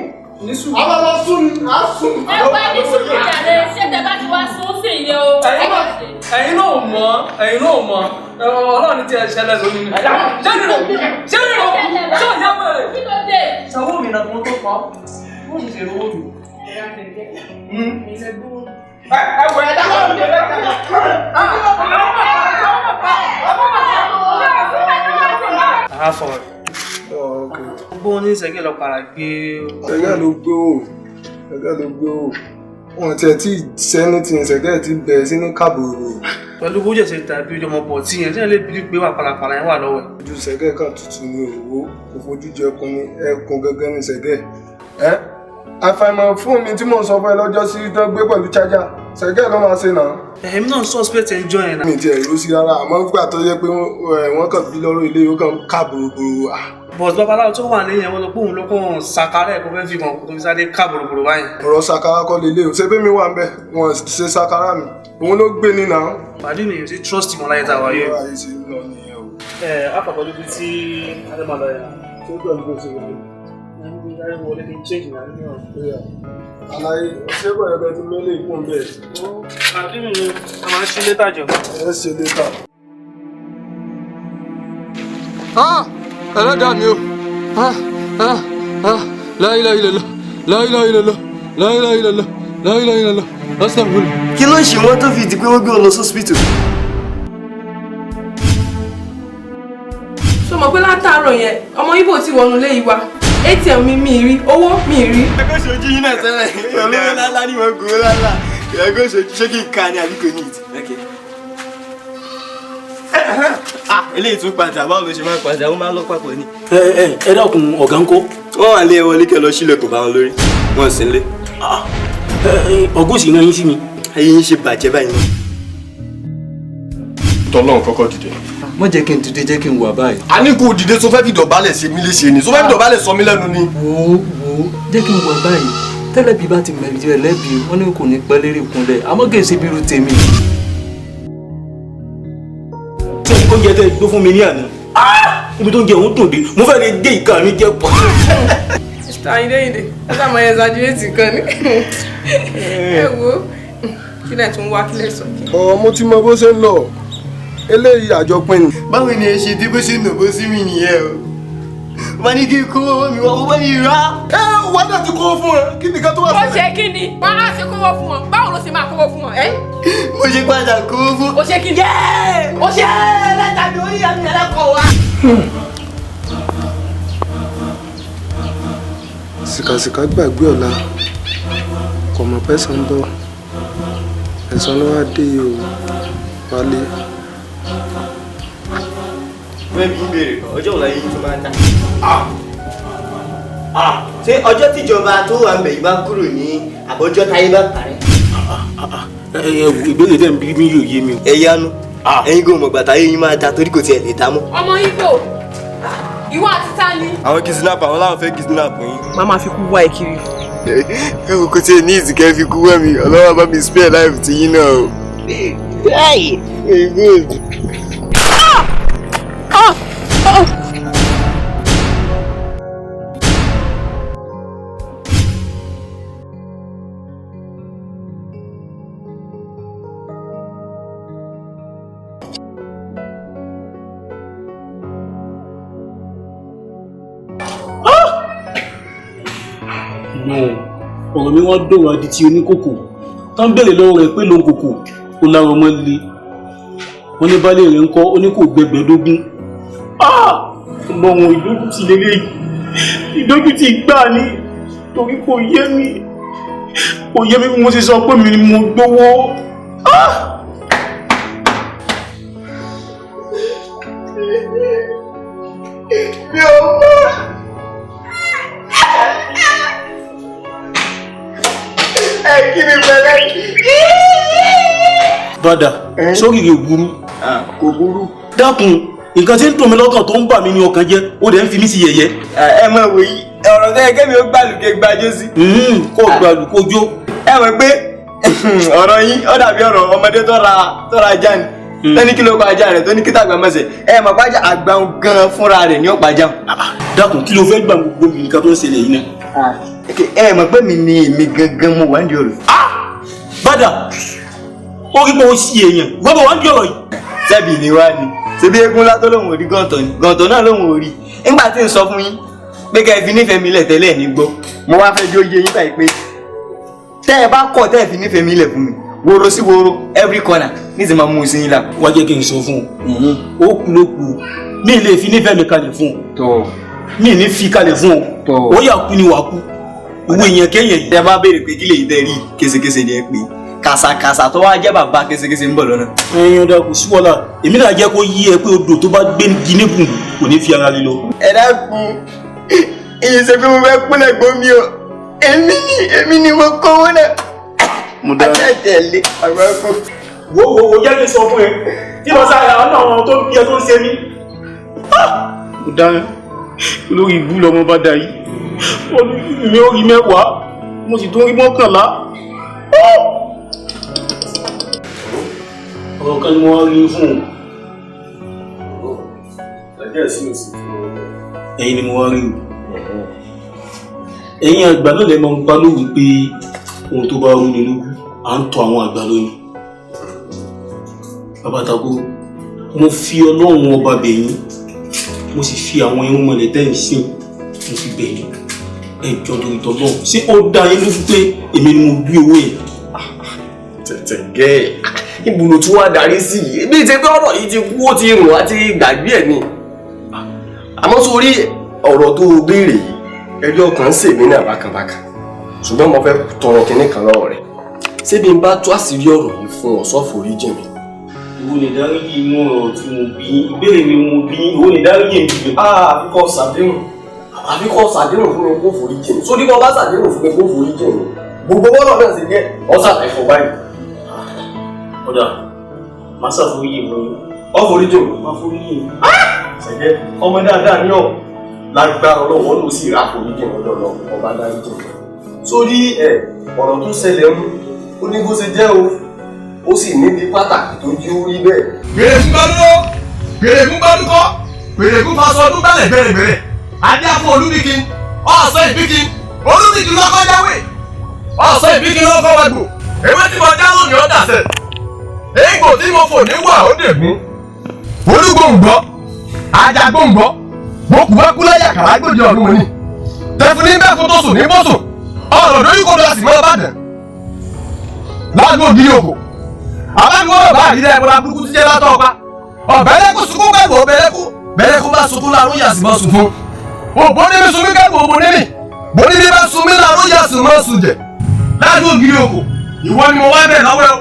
Speaker 8: Abala sún ni, a sún.
Speaker 7: Ẹ wá ní sùúrù jàre, ṣé tẹ bá ti wá sún sí ni o?
Speaker 9: Ẹ̀yin náà mọ̀, ẹ̀yin náà mọ̀, Ọlọ́run ti ẹ̀ ṣẹlẹ̀ lónìí ni. Ṣé nìrò? Ṣé nìrò? Ṣé ò yá mọ̀ ẹ̀?
Speaker 7: Kí ló dé?
Speaker 9: Sanwó mi náà kí wọ́n tó pa ọ́. Wọ́n sì ṣe owó mi. Ẹ wọ ẹ dákọ̀ ọ́ Àfọ̀ gbogbo ní sẹ́gẹ̀ lọ para gbé.
Speaker 8: Sẹ́gẹ̀ ló gbé o, sẹ́gẹ̀ ló gbé o. Wọ́n tiẹ̀ tí sẹ́ni tí sẹ́gẹ̀ ti bẹ̀rẹ̀ sí ní kàbòrò.
Speaker 9: Pẹ̀lú bó jẹ̀ ṣe tàbí ọmọ pọ̀ tí yẹn tí yẹn lè bí pé wà pàlàpàlà yẹn wà lọ́wọ́ ẹ̀.
Speaker 8: Ojú sẹ́gẹ̀ kan tutù ní òwò, kò fojú jẹ ẹkùn ní ẹkùn gẹ́gẹ́ ní sẹ́gẹ̀. Ẹ́ àfàìmọ̀ fún mi tí mò ń sọ fún ẹ lọ́jọ́ sí tán gbé pẹ̀lú chájà, sẹ́gẹ̀ ló máa ṣe náà.
Speaker 9: Èmi náà suspect ẹ̀ ń jọ yẹn náà.
Speaker 8: Mi ti ẹ̀ rú sí rárá, àmọ́ gbà tó yẹ pé wọ́n kàn bí lọ́rọ̀ ilé yóò kàn ká bòròbòrò à.
Speaker 9: But babaláwo tó wà lẹ́yìn ẹ̀wọ̀n lọ pé òun ló kàn sakara ẹ̀ kó fẹ́ fi kàn kó tó fi sáré ká bòròbòrò báyìí.
Speaker 8: Ọ̀rọ̀ sakara kọ́ lélẹ̀ o, ṣé bí mi wà ń bẹ̀, wọ́n ṣe sakara mi, òun ló gbé ní náà.
Speaker 9: Pàdé mi ò sí trust mọ́ láyé tá a wáyé.
Speaker 8: Ọ̀rọ̀ ayé ṣe ń lọ nìyẹn o.
Speaker 9: Ẹ àpapọ̀ lóbi tí Adémọlọ yẹn tó gbọ́ ní bó ṣe wọlé.
Speaker 8: Àlàyé ṣé kò yẹ kẹ́ ti mẹ́lẹ̀ ìkún bẹ́ẹ̀.
Speaker 3: Àbí mi ni a máa ṣe létà jọ.
Speaker 8: Ẹ ṣe létà.
Speaker 9: Ẹlẹ́dàá mi o. La ilaha illallah, la ilaha illallah, la ilaha illallah, la ilaha illallah, astaghfirullah.
Speaker 6: Kí ló ń ṣe wọ́n tó fi di pé wọ́n gbé wọn lọ sọ́sìpítù?
Speaker 1: Ṣé o mọ̀ pé látàárọ̀ yẹn ọmọ Ìgbò ti wọnú ilé yìí wá? ATM mi rí, owó mi rí.
Speaker 6: Ẹgbẹ́ ṣojú yín náà tẹ́lẹ̀, olówó lálá ni wọ́n gbowó lálá. Ẹgbẹ́ ṣojú ṣé kí n ka ni àbí kò ní ìtì? Eléyìí tún padà, báwo ló ṣe máa ń padà, ó máa ń lọ papọ̀ ni.
Speaker 3: Ẹ dákun, ọ̀gá ń kọ́.
Speaker 6: Wọ́n wà lé ẹ wọlé kẹ́ lọ sílẹ̀kùn bá wọn lórí, wọ́n sì ń lé.
Speaker 3: Ọgọ́ sì rán yín sí mi.
Speaker 6: Ayé yín ṣe bàjẹ́ báyìí náà.
Speaker 2: Tọ́lọ́run kọ́kọ́ dìde.
Speaker 9: Má jẹ́ kí n dìde, jẹ́ kí n wà báyìí.
Speaker 2: A ní kó dìde, tó fẹ́ fi dọ̀bálẹ̀ ṣe mí léṣe ni, tó fẹ́ fi dọ̀bálẹ̀ sọ mí lẹ́nu ni.
Speaker 9: Wo wo, jẹ́ kí n wà báyìí. Tẹ́lẹ̀bí bá ti mẹ̀lí ẹ̀ lẹ́bi, wọ́n ní kò ní pẹ́ lérí ìkúnlẹ̀, àmọ́ kì í ṣe bírú tèmi.
Speaker 3: Ṣé oúnjẹ tẹ́ gbé fún mi ní àná? Ibi tó ń jẹ òun dùn dé, mo fẹ́ lè gé ìka mi jẹ pọ̀.
Speaker 1: Mr. Ayinde, ó sàmọ exaggerate kan ní. Ẹ wo, kí lẹ̀ tún wá, kí lẹ̀ sọ kí.
Speaker 8: Ọ̀ mo ti mọ bó ṣe ń lọ, eléyìí àjọpín ni.
Speaker 6: Báwo ni ẹ ṣe dé bó ṣe nà bó sí mi nìyẹn o? Wọ́n ní kí n kó owó mi wá, wọ́n ní rà.
Speaker 8: Ẹ wọ́n náà ti kówó fún ẹ, kí nìkan tó wà
Speaker 1: Ó
Speaker 8: sílẹ̀.
Speaker 1: ṣe kí ni? Wọ́n á ṣe kówó fún wọn, báwo ló ṣe máa kówó fún wọn? Ẹ́
Speaker 6: Mo ṣe padà kówó fún.
Speaker 1: ó ṣe kí ni? Ó ṣe
Speaker 6: Látàbí orí àmì alákọ̀ọ́ wa.
Speaker 8: Sìkàsìkà gbàgbé ọ̀la, kò mọ̀ pé ẹ̀san ń bọ̀, ẹ̀san ló wá dé yìí o, wálé.
Speaker 6: Wọ́n bí ń béèrè kan, ọjọ́ òla yìí tún máa ń ta. Ṣé ọjọ́ tíjọba tó wà ń bẹ̀ yìí bá kúrò ní àbọ̀jọ́ táyé bá parẹ́?
Speaker 3: Ẹ ẹ wò, ìbéèrè tẹ́ ń bí mi yóò yé mi o.
Speaker 6: Ẹ yanu, ẹ̀yin kò mọ̀gbà táyé yín máa ta torí kò tiẹ̀ lè ta mọ́.
Speaker 1: Ọmọ Ìgbò, ìwọ àti ta ni?
Speaker 6: Àwọn kidnap, àwọn láwọn fẹ́ kidnap yín.
Speaker 1: Màá máa fi kú wá ẹ kiri.
Speaker 6: Ẹ wò, kò tiẹ̀ ní ìsìnkẹ́ fi kú wá mi, Ọlọ́run bá mi spare life ti yín náà o. Hey, good.
Speaker 3: Ọ̀rọ̀ mi wọ́n dọ̀rọ̀ adi ti oníkókò tó ń béèrè lọ́wọ́ rẹ̀ pé lóun kòkò ó lára ọmọ le, wọ́n ní baálé rẹ̀ ń kọ́, ó ní kò gbẹgbẹ́dógún. Ọlọ́run, ìdójútì lélẹ́yìí, ìdójútì gbà ní, torí kò yé mi, kò yé mi bí mo ṣe sọ pé mi ni mo gbowó.
Speaker 6: Mi ò mọ̀. Ẹ kí ni pẹ̀lẹ́?
Speaker 3: Bàdà, sórí rẹ̀ burú.
Speaker 6: Kò burú.
Speaker 3: Dákun, nǹkan tí ń dùn mí lọ́kàn tó ń bà mí ní ọkàn jẹ́, ó dẹ̀ ń fi mí sí yẹ̀yẹ́.
Speaker 6: Ẹ mọ̀ wò yí, ọ̀rọ̀ tó yẹ kẹ́mi ó gbàlùkẹ́ gbàjọ́ sí.
Speaker 3: Kó gbàlù kó jó.
Speaker 6: Ẹ mọ̀ pé ọ̀rọ̀ yín ó dàbí ọ̀rọ̀ ọmọdé tó ra ajá ni. Tó ní kí ló pa ajá rẹ̀, tó ní kí tàgbà mọ̀sẹ̀. Ẹ mọ̀ pàjá àgbà gan fúnra rẹ̀ ní ọ̀pá ajá.
Speaker 3: Dákun, kí ló fẹ́ gbà gbogbo nǹkan tó ń ṣẹlẹ̀ yìí náà?
Speaker 6: Ẹ mọ̀ pé mi ni èmi gangan mo wà ní ọ̀rọ̀.
Speaker 3: Bàdà, ó rí pé ó ṣì èèyàn, gbọ́dọ̀ wá ń di ọ̀rọ̀ yìí.
Speaker 6: Ṣebí ni wá ni, ṣebí eégún ńlá tó lóun ò rí gọ̀ǹtọ̀ ni, gọ̀ǹtọ̀ náà lóun ò rí. Nígbà tí n sọ fún yín pé kẹ́ ẹ fi nífẹ̀ẹ́ mi lẹ̀ tẹ́lẹ̀ ní gbọ́, mo wá fẹ́ jó yé yín báyìí pé tẹ́ ẹ bá kọ̀ tẹ́ ẹ fi nífẹ̀ẹ́ mi lẹ̀ fún mi, woro sí woro every corner ní ti máa mú un sí yín là.
Speaker 3: Wá jẹ́ kí n sọ fún un, ó kú ló kú, mi lè fi nífẹ̀ẹ́ mi kalẹ̀ fún un, mi ní fi kalẹ̀ fún un, ó yà kú ni wà kú, ìwé yẹn kéèyàn yìí.
Speaker 6: Tẹ́ bá béèrè pé kí lè tẹ́ rí késekése ni ẹ pé kàsàkàsà tó wá jẹ́ bàbá késekése ń bọ̀ lọ́nà.
Speaker 3: Ẹyin ọ̀dà kò sí wàhálà, èmi náà jẹ́ kó yí ẹ pé odò tó bá gbé igi nígùn kò ní fi ara lílọ.
Speaker 6: Ẹ dákun, ìyẹn ṣe pé mo fẹ́ kúnlẹ̀ gbómi o, èmi ni mo kówó náà.
Speaker 3: Mo dá.
Speaker 6: Àtẹ̀tẹ̀lé àgbákò.
Speaker 3: Wo wo wo, jẹ́ kí n sọ fún ẹ, tí wọ́n sáré àwọn àwọn tó ń bí ẹ tó ń ṣe mí. Mo dá olórí ìbú lọmọ bá dà yìí, mi ò rí mẹ́wàá, mo sì tún rí mọ́kànlá. Ọ̀rọ̀ kan ni mo wá rí fún un.
Speaker 2: Ẹjẹ́ sí òsì fún ọ.
Speaker 3: Ẹ̀yin ni mo wá rí o. Ẹ̀yin àgbà náà lè máa ń pa lówe pé ohun tó bá rú ni lójú à ń tọ àwọn àgbà lónìí. Bàbá Takoro, mo fi Ọlọ́run ọba bẹ̀ yín, mo sì fi àwọn irúnmọlẹ̀ tẹ́ ń sìn mo fi bẹ̀ yín. Ẹ jọ̀ọ́ torí t'Ọlọ́run, ṣé ó dá yín lójú pé èmi ni mo gbé owó yẹn?
Speaker 2: Tẹ̀tẹ̀ gẹ́ ẹ̀ ibùdó tí wọ́n á darí sí yìí bí ti pé ọ̀rọ̀ yìí ti kú ó ti rùn àti gbàgbé ẹ̀ ni. Àmọ́ sórí ọ̀rọ̀ tó o béèrè yìí, ẹjọ́ kan ń ṣèmí náà bákanbákan, ṣùgbọ́n mo fẹ́ tọrọ kinní kan lọ́wọ́ rẹ̀. Ṣé bí n bá tú àṣírí ọ̀rọ̀ yìí fún ọ, sọ́fòrí jìn mi?
Speaker 3: Ìwọ lè dáríjì inú ọ̀rọ̀ tí mo bí yín, ìbéèrè mi mo bí yín, ìwọ lè dáríjì mi jù.
Speaker 2: Àfikọ́ ṣàdéhùn, àfikọ́ ṣàdéhùn fún mi kó forí jìn mi. Sórí bọ́ bá ṣàdéhùn fún mi kó forí jìn mi, gbogbo bọ́lọ̀ náà sì jẹ́ ọ̀sàtẹ̀fọ̀ báyìí.
Speaker 3: Ọ̀dà, màá ṣàforíjì fún yín.
Speaker 2: Ọ forí jìn mi.
Speaker 3: Màá forí jìn mi.
Speaker 2: Ṣẹ̀jẹ̀ ọmọ dáadáa ní ọ̀ lágbára Ọlọ́run ló sì rà forí jìn lọ́dọ̀ lọ ọba dárí jìn mi. Sórí ẹ̀ ọ̀rọ̀ tó ṣẹlẹ̀ ń ó ní bó ṣe jẹ́ o, ó sì níbi pàtàkì tó jí ó rí bẹ́ẹ̀.
Speaker 10: Gbèrègún bá dúró, gbèrègún bá dúkọ́, gbèrègún fa sọ ọdún bẹ́lẹ̀ gbèrègbèrè. Adé afọ Olúbíkin, ọ̀sán ìbíkin, Olúbíkin lọ́kọ́ jáwé, ọ̀sán ìbíkin lọ́kọ́ wàgbò. Ewé tí mo já lónìí ó dàsẹ̀, egbò tí mo fò ní wà ó dègún. Olúgbòǹgbọ́, Ajagbòǹgbọ́, bókù bá kú láyà kàrá gbòdì ọ̀run mi ni. Tẹ̀fún ní bẹ́ẹ̀ fún tó sùn ní bọ́sùn, ọ̀rọ̀ lórí kò lọ sí mọ́ Ìbàdàn. Láàánú ògiri òkò, àbámiwọ́ bá àrídá ẹ̀bọra burúkú ti jẹ́ látọ̀ ọba. Ọ̀bẹ̀rẹ̀kú sunkún kẹ́gbọ̀ ọ̀bẹ̀rẹ̀kú, bẹ̀rẹ̀kú bá sunkún láàrún yà sí mọ́ sùn fún. Òbóníbi sunmí kẹ́gbọ̀ òbóníbi, bóníbi bá sunmí láàrún yà sí mọ́ sùn jẹ̀. Láàánú ògiri òkò, ìwọ ni mo wá bẹ̀ lọ́wọ́ ẹ o.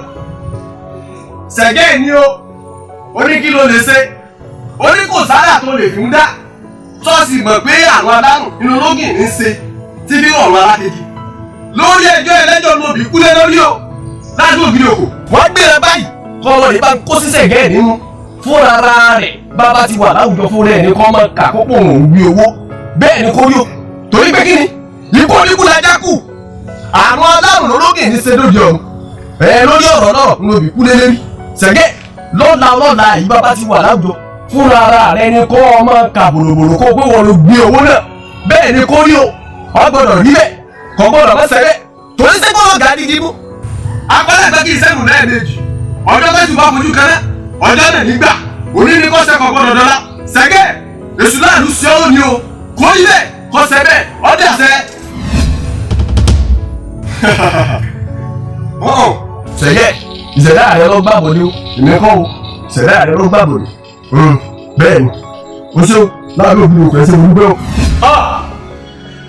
Speaker 10: Ṣẹ̀gẹ́ ni o, ó ní kí ló lè ṣe, ó ní kò sára tó lè fi ń dá. Ṣọ́ọ̀ṣì mọ̀ pé àwọn alárùn inú lógìn ní í ṣe tí bí ọ̀run alákejì. Lórí ẹjọ́ ẹlẹ́jọ́ lóbi kúlẹ̀ lórí o. Láàánú ògiri òkò, wọ́n gbéra báyìí kọ́ ọmọ rẹ̀ bá ń kó sísẹ̀ gẹ́ẹ̀ nínú fúnra ara rẹ̀. Bàbá ti wà láwùjọ fúnra ẹ̀ ní kọ́ máa kà kópò òun gbé owó bẹ́ẹ̀ ni kò rí o. Torí pé kí ni ikú oníkú la já kù, àrùn alárùn lólógè ní ṣe lóde ọ̀run ẹ lórí ọ̀rọ̀ náà ń lòbí kú lélẹ́rí. Ṣẹ̀gẹ́ lọ́la lọ́la yìí bàbá ti wà láwùjọ fúnra ara rẹ̀ ní kọ́ ọmọ kà bòròbòrò kó pé wọ́n ló gbé owó náà bẹ́ẹ̀ ni kò rí o. Ọ gbọ́dọ̀ rí bẹ́ẹ̀, kò gbọ́dọ̀ mọ́ sẹ́rẹ́ torí sẹ́gbọ́n ọ̀gá dídí mú. Agbálẹ̀gbẹ́ kì í sẹ́nu lẹ́ẹ̀mejì, ọjọ́ tẹ́sù bá fojú kan náà ọjọ́ náà nígbà òní ní kọ́sẹ̀ kan gbọ́dọ̀ dọ́là. Ṣẹ̀gẹ́ èṣù láàlú sí ọ́ ní o, kò rí bẹ́ẹ̀ kọ́sẹ̀ bẹ́ẹ̀ ọdẹ àṣẹ. Ṣẹ̀gẹ́ ìṣẹ̀dá rẹ ló gbàgbọ́ ni o, èmi kọ́ o, ìṣẹ̀dá rẹ ló gbàgbọ́ ni. Bẹ́ẹ̀ ni o ṣeun láàbí òbí òkú ẹsẹ̀ olúgbẹ́ o.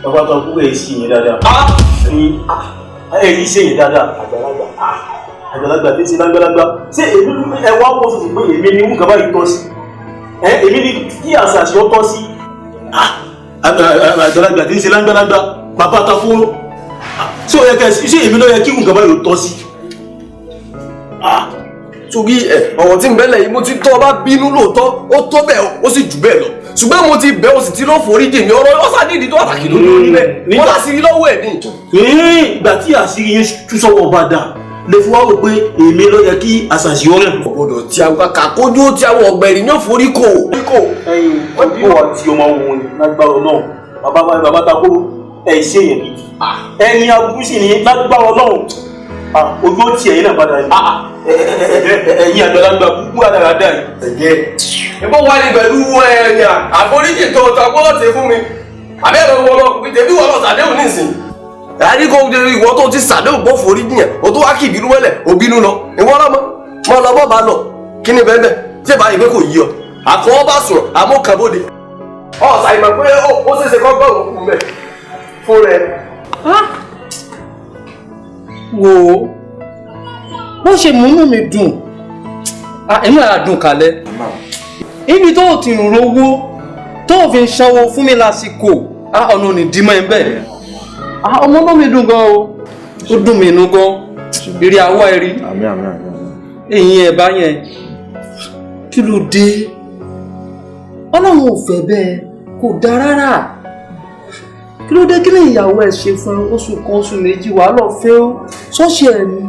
Speaker 3: Bàbá Takoro ẹ̀ sì yín dáadáa. Ẹ yìí ṣe yìí dáadáa. Àgbàlagbà àgbàlagbà tí ń ṣe lágbàlagbà, ṣé èmi ẹ wá wọ́n sọ̀rọ̀ pé èmi ni nǹkan báyìí tọ́ sí, ẹ èmi ni kí àṣàṣì ó tọ́ sí. Àgbàlagbà tí ń ṣe lágbàlagbà, bàbá Takoro, ṣé ó yẹ kẹ ṣé èmi ló yẹ kí nǹkan báyìí ó tọ́ sí.
Speaker 2: Torí ẹ ọ̀rọ̀ tí ń bẹ́lẹ̀ yìí, mo ti tọ́ bá bínú lóòótọ́, ó tó bẹ́ẹ̀ ó sì jù bẹ́ẹ̀ lọ, ṣùgbọ́n mo ti bẹ́ ó sì ti lọ́ forí jì mí. Ọ̀rọ̀ ọ̀sán nídìí tó pàtàkì lórí orí bẹ́ẹ̀ wọ́n láti rí lọ́wọ́ ẹ̀ ní.
Speaker 3: Ìgbà tí àṣírí yín tú sọ́wọ́ ọba dà lè fi wá rò pé èmi ló yẹ kí àṣàṣì ó rìn.
Speaker 2: Ọ̀gbọ́dọ̀ tí a wá kà kójú tí àwọn ọ̀gbẹ̀rì ní òforí kò.
Speaker 3: Ẹyin ọdún àti ọmọ òun ni lágbára náà bàbá bàbá Takoro ẹ ṣe yẹn gidi ẹni aburú sì ni lágbára náà ojú ó ti ẹ̀yin náà padà yìí ẹ̀yin àgbàlagbà kúkú àdàràdà yìí.
Speaker 2: Ẹ̀jẹ̀ ìbọn wà ní pẹ̀lú ẹ̀yà àforíjì tó ta gbọ́dọ̀ ṣe fún mi àbí ẹ̀rọ wọn lọ pé tẹ̀bí wọn lọ sàdéhùn nísìn. Àdí kò ìwọ tó ti sàdéhùn bọ́ foríjì yẹn o tó wá kí ìbínú wẹ́lẹ̀ o bínú lọ ìwọ lọ́mọ mọ lọ bọ́ bá lọ kí ni bẹ́ẹ̀ bẹ́ẹ̀ tí ìbá yìí pé kò yí ọ àkọ́wọ́ bá sùn àmúkàbóde. Ọ̀sà ìmọ̀ pé ó ṣeéṣe kọ́ gbọ́ òun kú mẹ́ fún rẹ.
Speaker 9: Wo bó ṣe múnú mi dùn, inú ẹ̀ dùn kalẹ̀. Ibi tó o ti ń rówó tó o fi ń sanwó fún mi lásìkò, ọ̀nà ò ní dímọ̀ ẹ̀ bẹ́ẹ̀. Ọmọ náà mi dùn gan o, ó dùn mí inú gan, eré awọ́ ẹ rí. Èyí ẹ̀ bá yẹn, kí ló dé? Ọlọ́run ò fẹ́ bẹ́ẹ̀, kò dáa rárá. Kí ló dé? Kí ni ìyàwó ẹ ṣe fún oṣù kan oṣù méjì wàá lọ fẹ́ ó ṣọ́ọ̀ṣì ẹ̀ ni.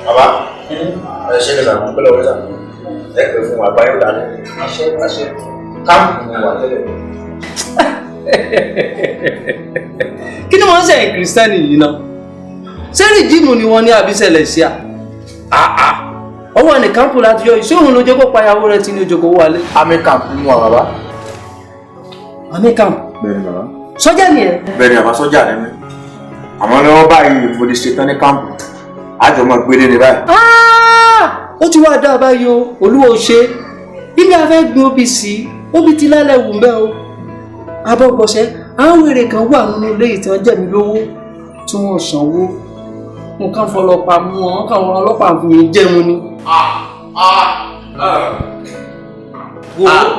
Speaker 11: Bàbá ẹ ṣe kẹsàn án pẹ̀lú ọ̀rẹ́ sà ẹ pè fún wa báyọ̀ dání. Àṣẹ àṣẹ káàpù ni wà tẹ́lẹ̀.
Speaker 9: Kí ni wọ́n ń sẹ̀yìn kìrìsìtẹ́nì yìí náà? Ṣé rìdíìmù ni wọ́n ní àbísẹ̀lẹ̀ sí à? Ọwọ́ ní kámpù láti yọ ìṣó òun ló jẹ́ kó payàwó rẹ̀ tí ní ojú kò wálé.
Speaker 11: Army camp ni wà bàbá.
Speaker 9: Army camp?
Speaker 11: Bẹ́ẹ̀ni bàbá.
Speaker 9: Sọ́jà ni ẹ?
Speaker 11: Bẹ́ẹ̀ni bàbá, sọ́jà ni mí. Àmọ́ lọ́wọ́ báyìí mo ti ṣetán ní kámpù. Àjọ máa gbélé ni báyìí.
Speaker 9: Ó ti wá dá báyìí o, Olúwa ò ṣe. Ibi afẹ́ gbin obì sí, obì ti lálẹ́ wù mbẹ́ o. Abọ́gbọ̀sẹ̀, àwọn wèrè kan wà nínú ilé ìtàn jẹ̀mí lówó tí wọ́n sanwó. Nǹkan fọlọ́pàá mú wọn, káwọn ọlọ́pàá fún mi jẹun ni.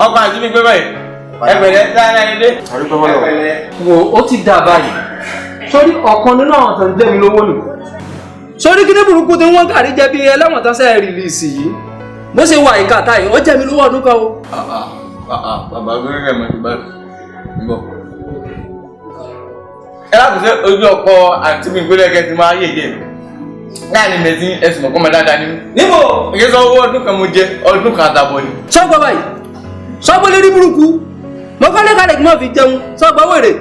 Speaker 6: Ọkọ àti mi gbé báyìí, ẹgbẹ̀rẹ̀ dáadáa ilé.
Speaker 9: Wo ó ti dà báyìí. Sórí ọ̀kan nínú àwọn tó ń jẹ́ mi lówó nù. Sórí kíní burúkú tí wọ́n kàrí jẹ́ bí ẹlẹ́wọ̀n tán sẹ́ẹ̀ rìlíìsì yìí. Bó ṣe wà ìka táyì, ó jẹ́ mi lówó ọdún kan o.
Speaker 6: Bàbá gbẹ́rẹ́ mọ̀ ní báyìí. Ń bọ̀. Ẹ láti ṣe ojú ọkọ àti mi gbélé ẹgẹ ti máa yèyé mi. Láàrin mẹ́tí ẹ̀sùn mọ̀kọ́ mọ̀ dáadáa ni mí. Níbo ìgbésẹ̀ sọ owó ọdún kan mo jẹ ọdún kan àtàbọ̀ ni.
Speaker 9: Sọ́gbọ́ báyìí, sọ́gbọ́ lérí burúkú, mo kọ́lé kalẹ̀ kí n má fi jẹun, sọ́gbọ́ wèrè.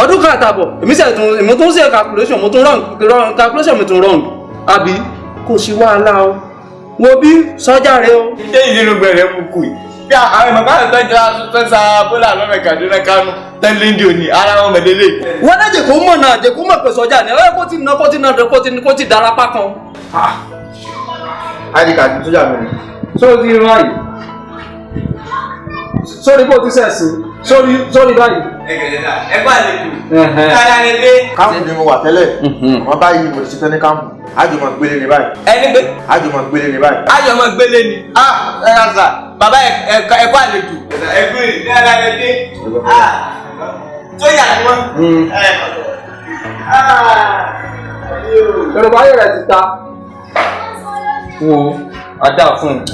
Speaker 9: Ọdún kan àtàbọ̀, èmi sì tún èmi tún ṣe calculation, mo tún wrong, calculation mi tún wrong. Àbí kò sí wàhálà o. Wo bí sọ́jà rẹ o.
Speaker 6: Ṣé ìdínú gbẹ̀rẹ̀ mú kù yìí? Bí àwọn ìmọ̀ká tó ń jẹ́ tó ń sa bólà lọ́mọ Kaduna Kánú tẹ́lẹ̀ ń di òní ara wọn mẹ̀lélẹ̀.
Speaker 9: Wọ́n náà jẹ́ kó mọ̀ náà jẹ́ kó mọ̀ pé sọ́jà ni ẹ kó ti ná kó ti ná kó ti darapá kan.
Speaker 11: ID card sójà mi ni.
Speaker 9: Sórí ti rán yìí. Sórí bó ti sẹ̀sìn. Sórí sórí báyìí.
Speaker 6: Ẹ kú àlejò. Kára ni dé.
Speaker 11: Kámpù ni mo wà tẹ́lẹ̀. Àmọ́ báyìí mo ti ṣetán ní kámpù. Àjọ máa gbélé ni báyìí.
Speaker 6: Ẹni gbé.
Speaker 11: Àjọ máa gbélé ni báyìí.
Speaker 6: Àjọ máa gbélé ni. Ẹ ká sà, bàbá ẹ kú àlejò. Ẹ kú èrè kára ni dé. Sójà ni wọ́n.
Speaker 9: Yorùbá ayé rẹ̀ ti ta. Wo adá fún un.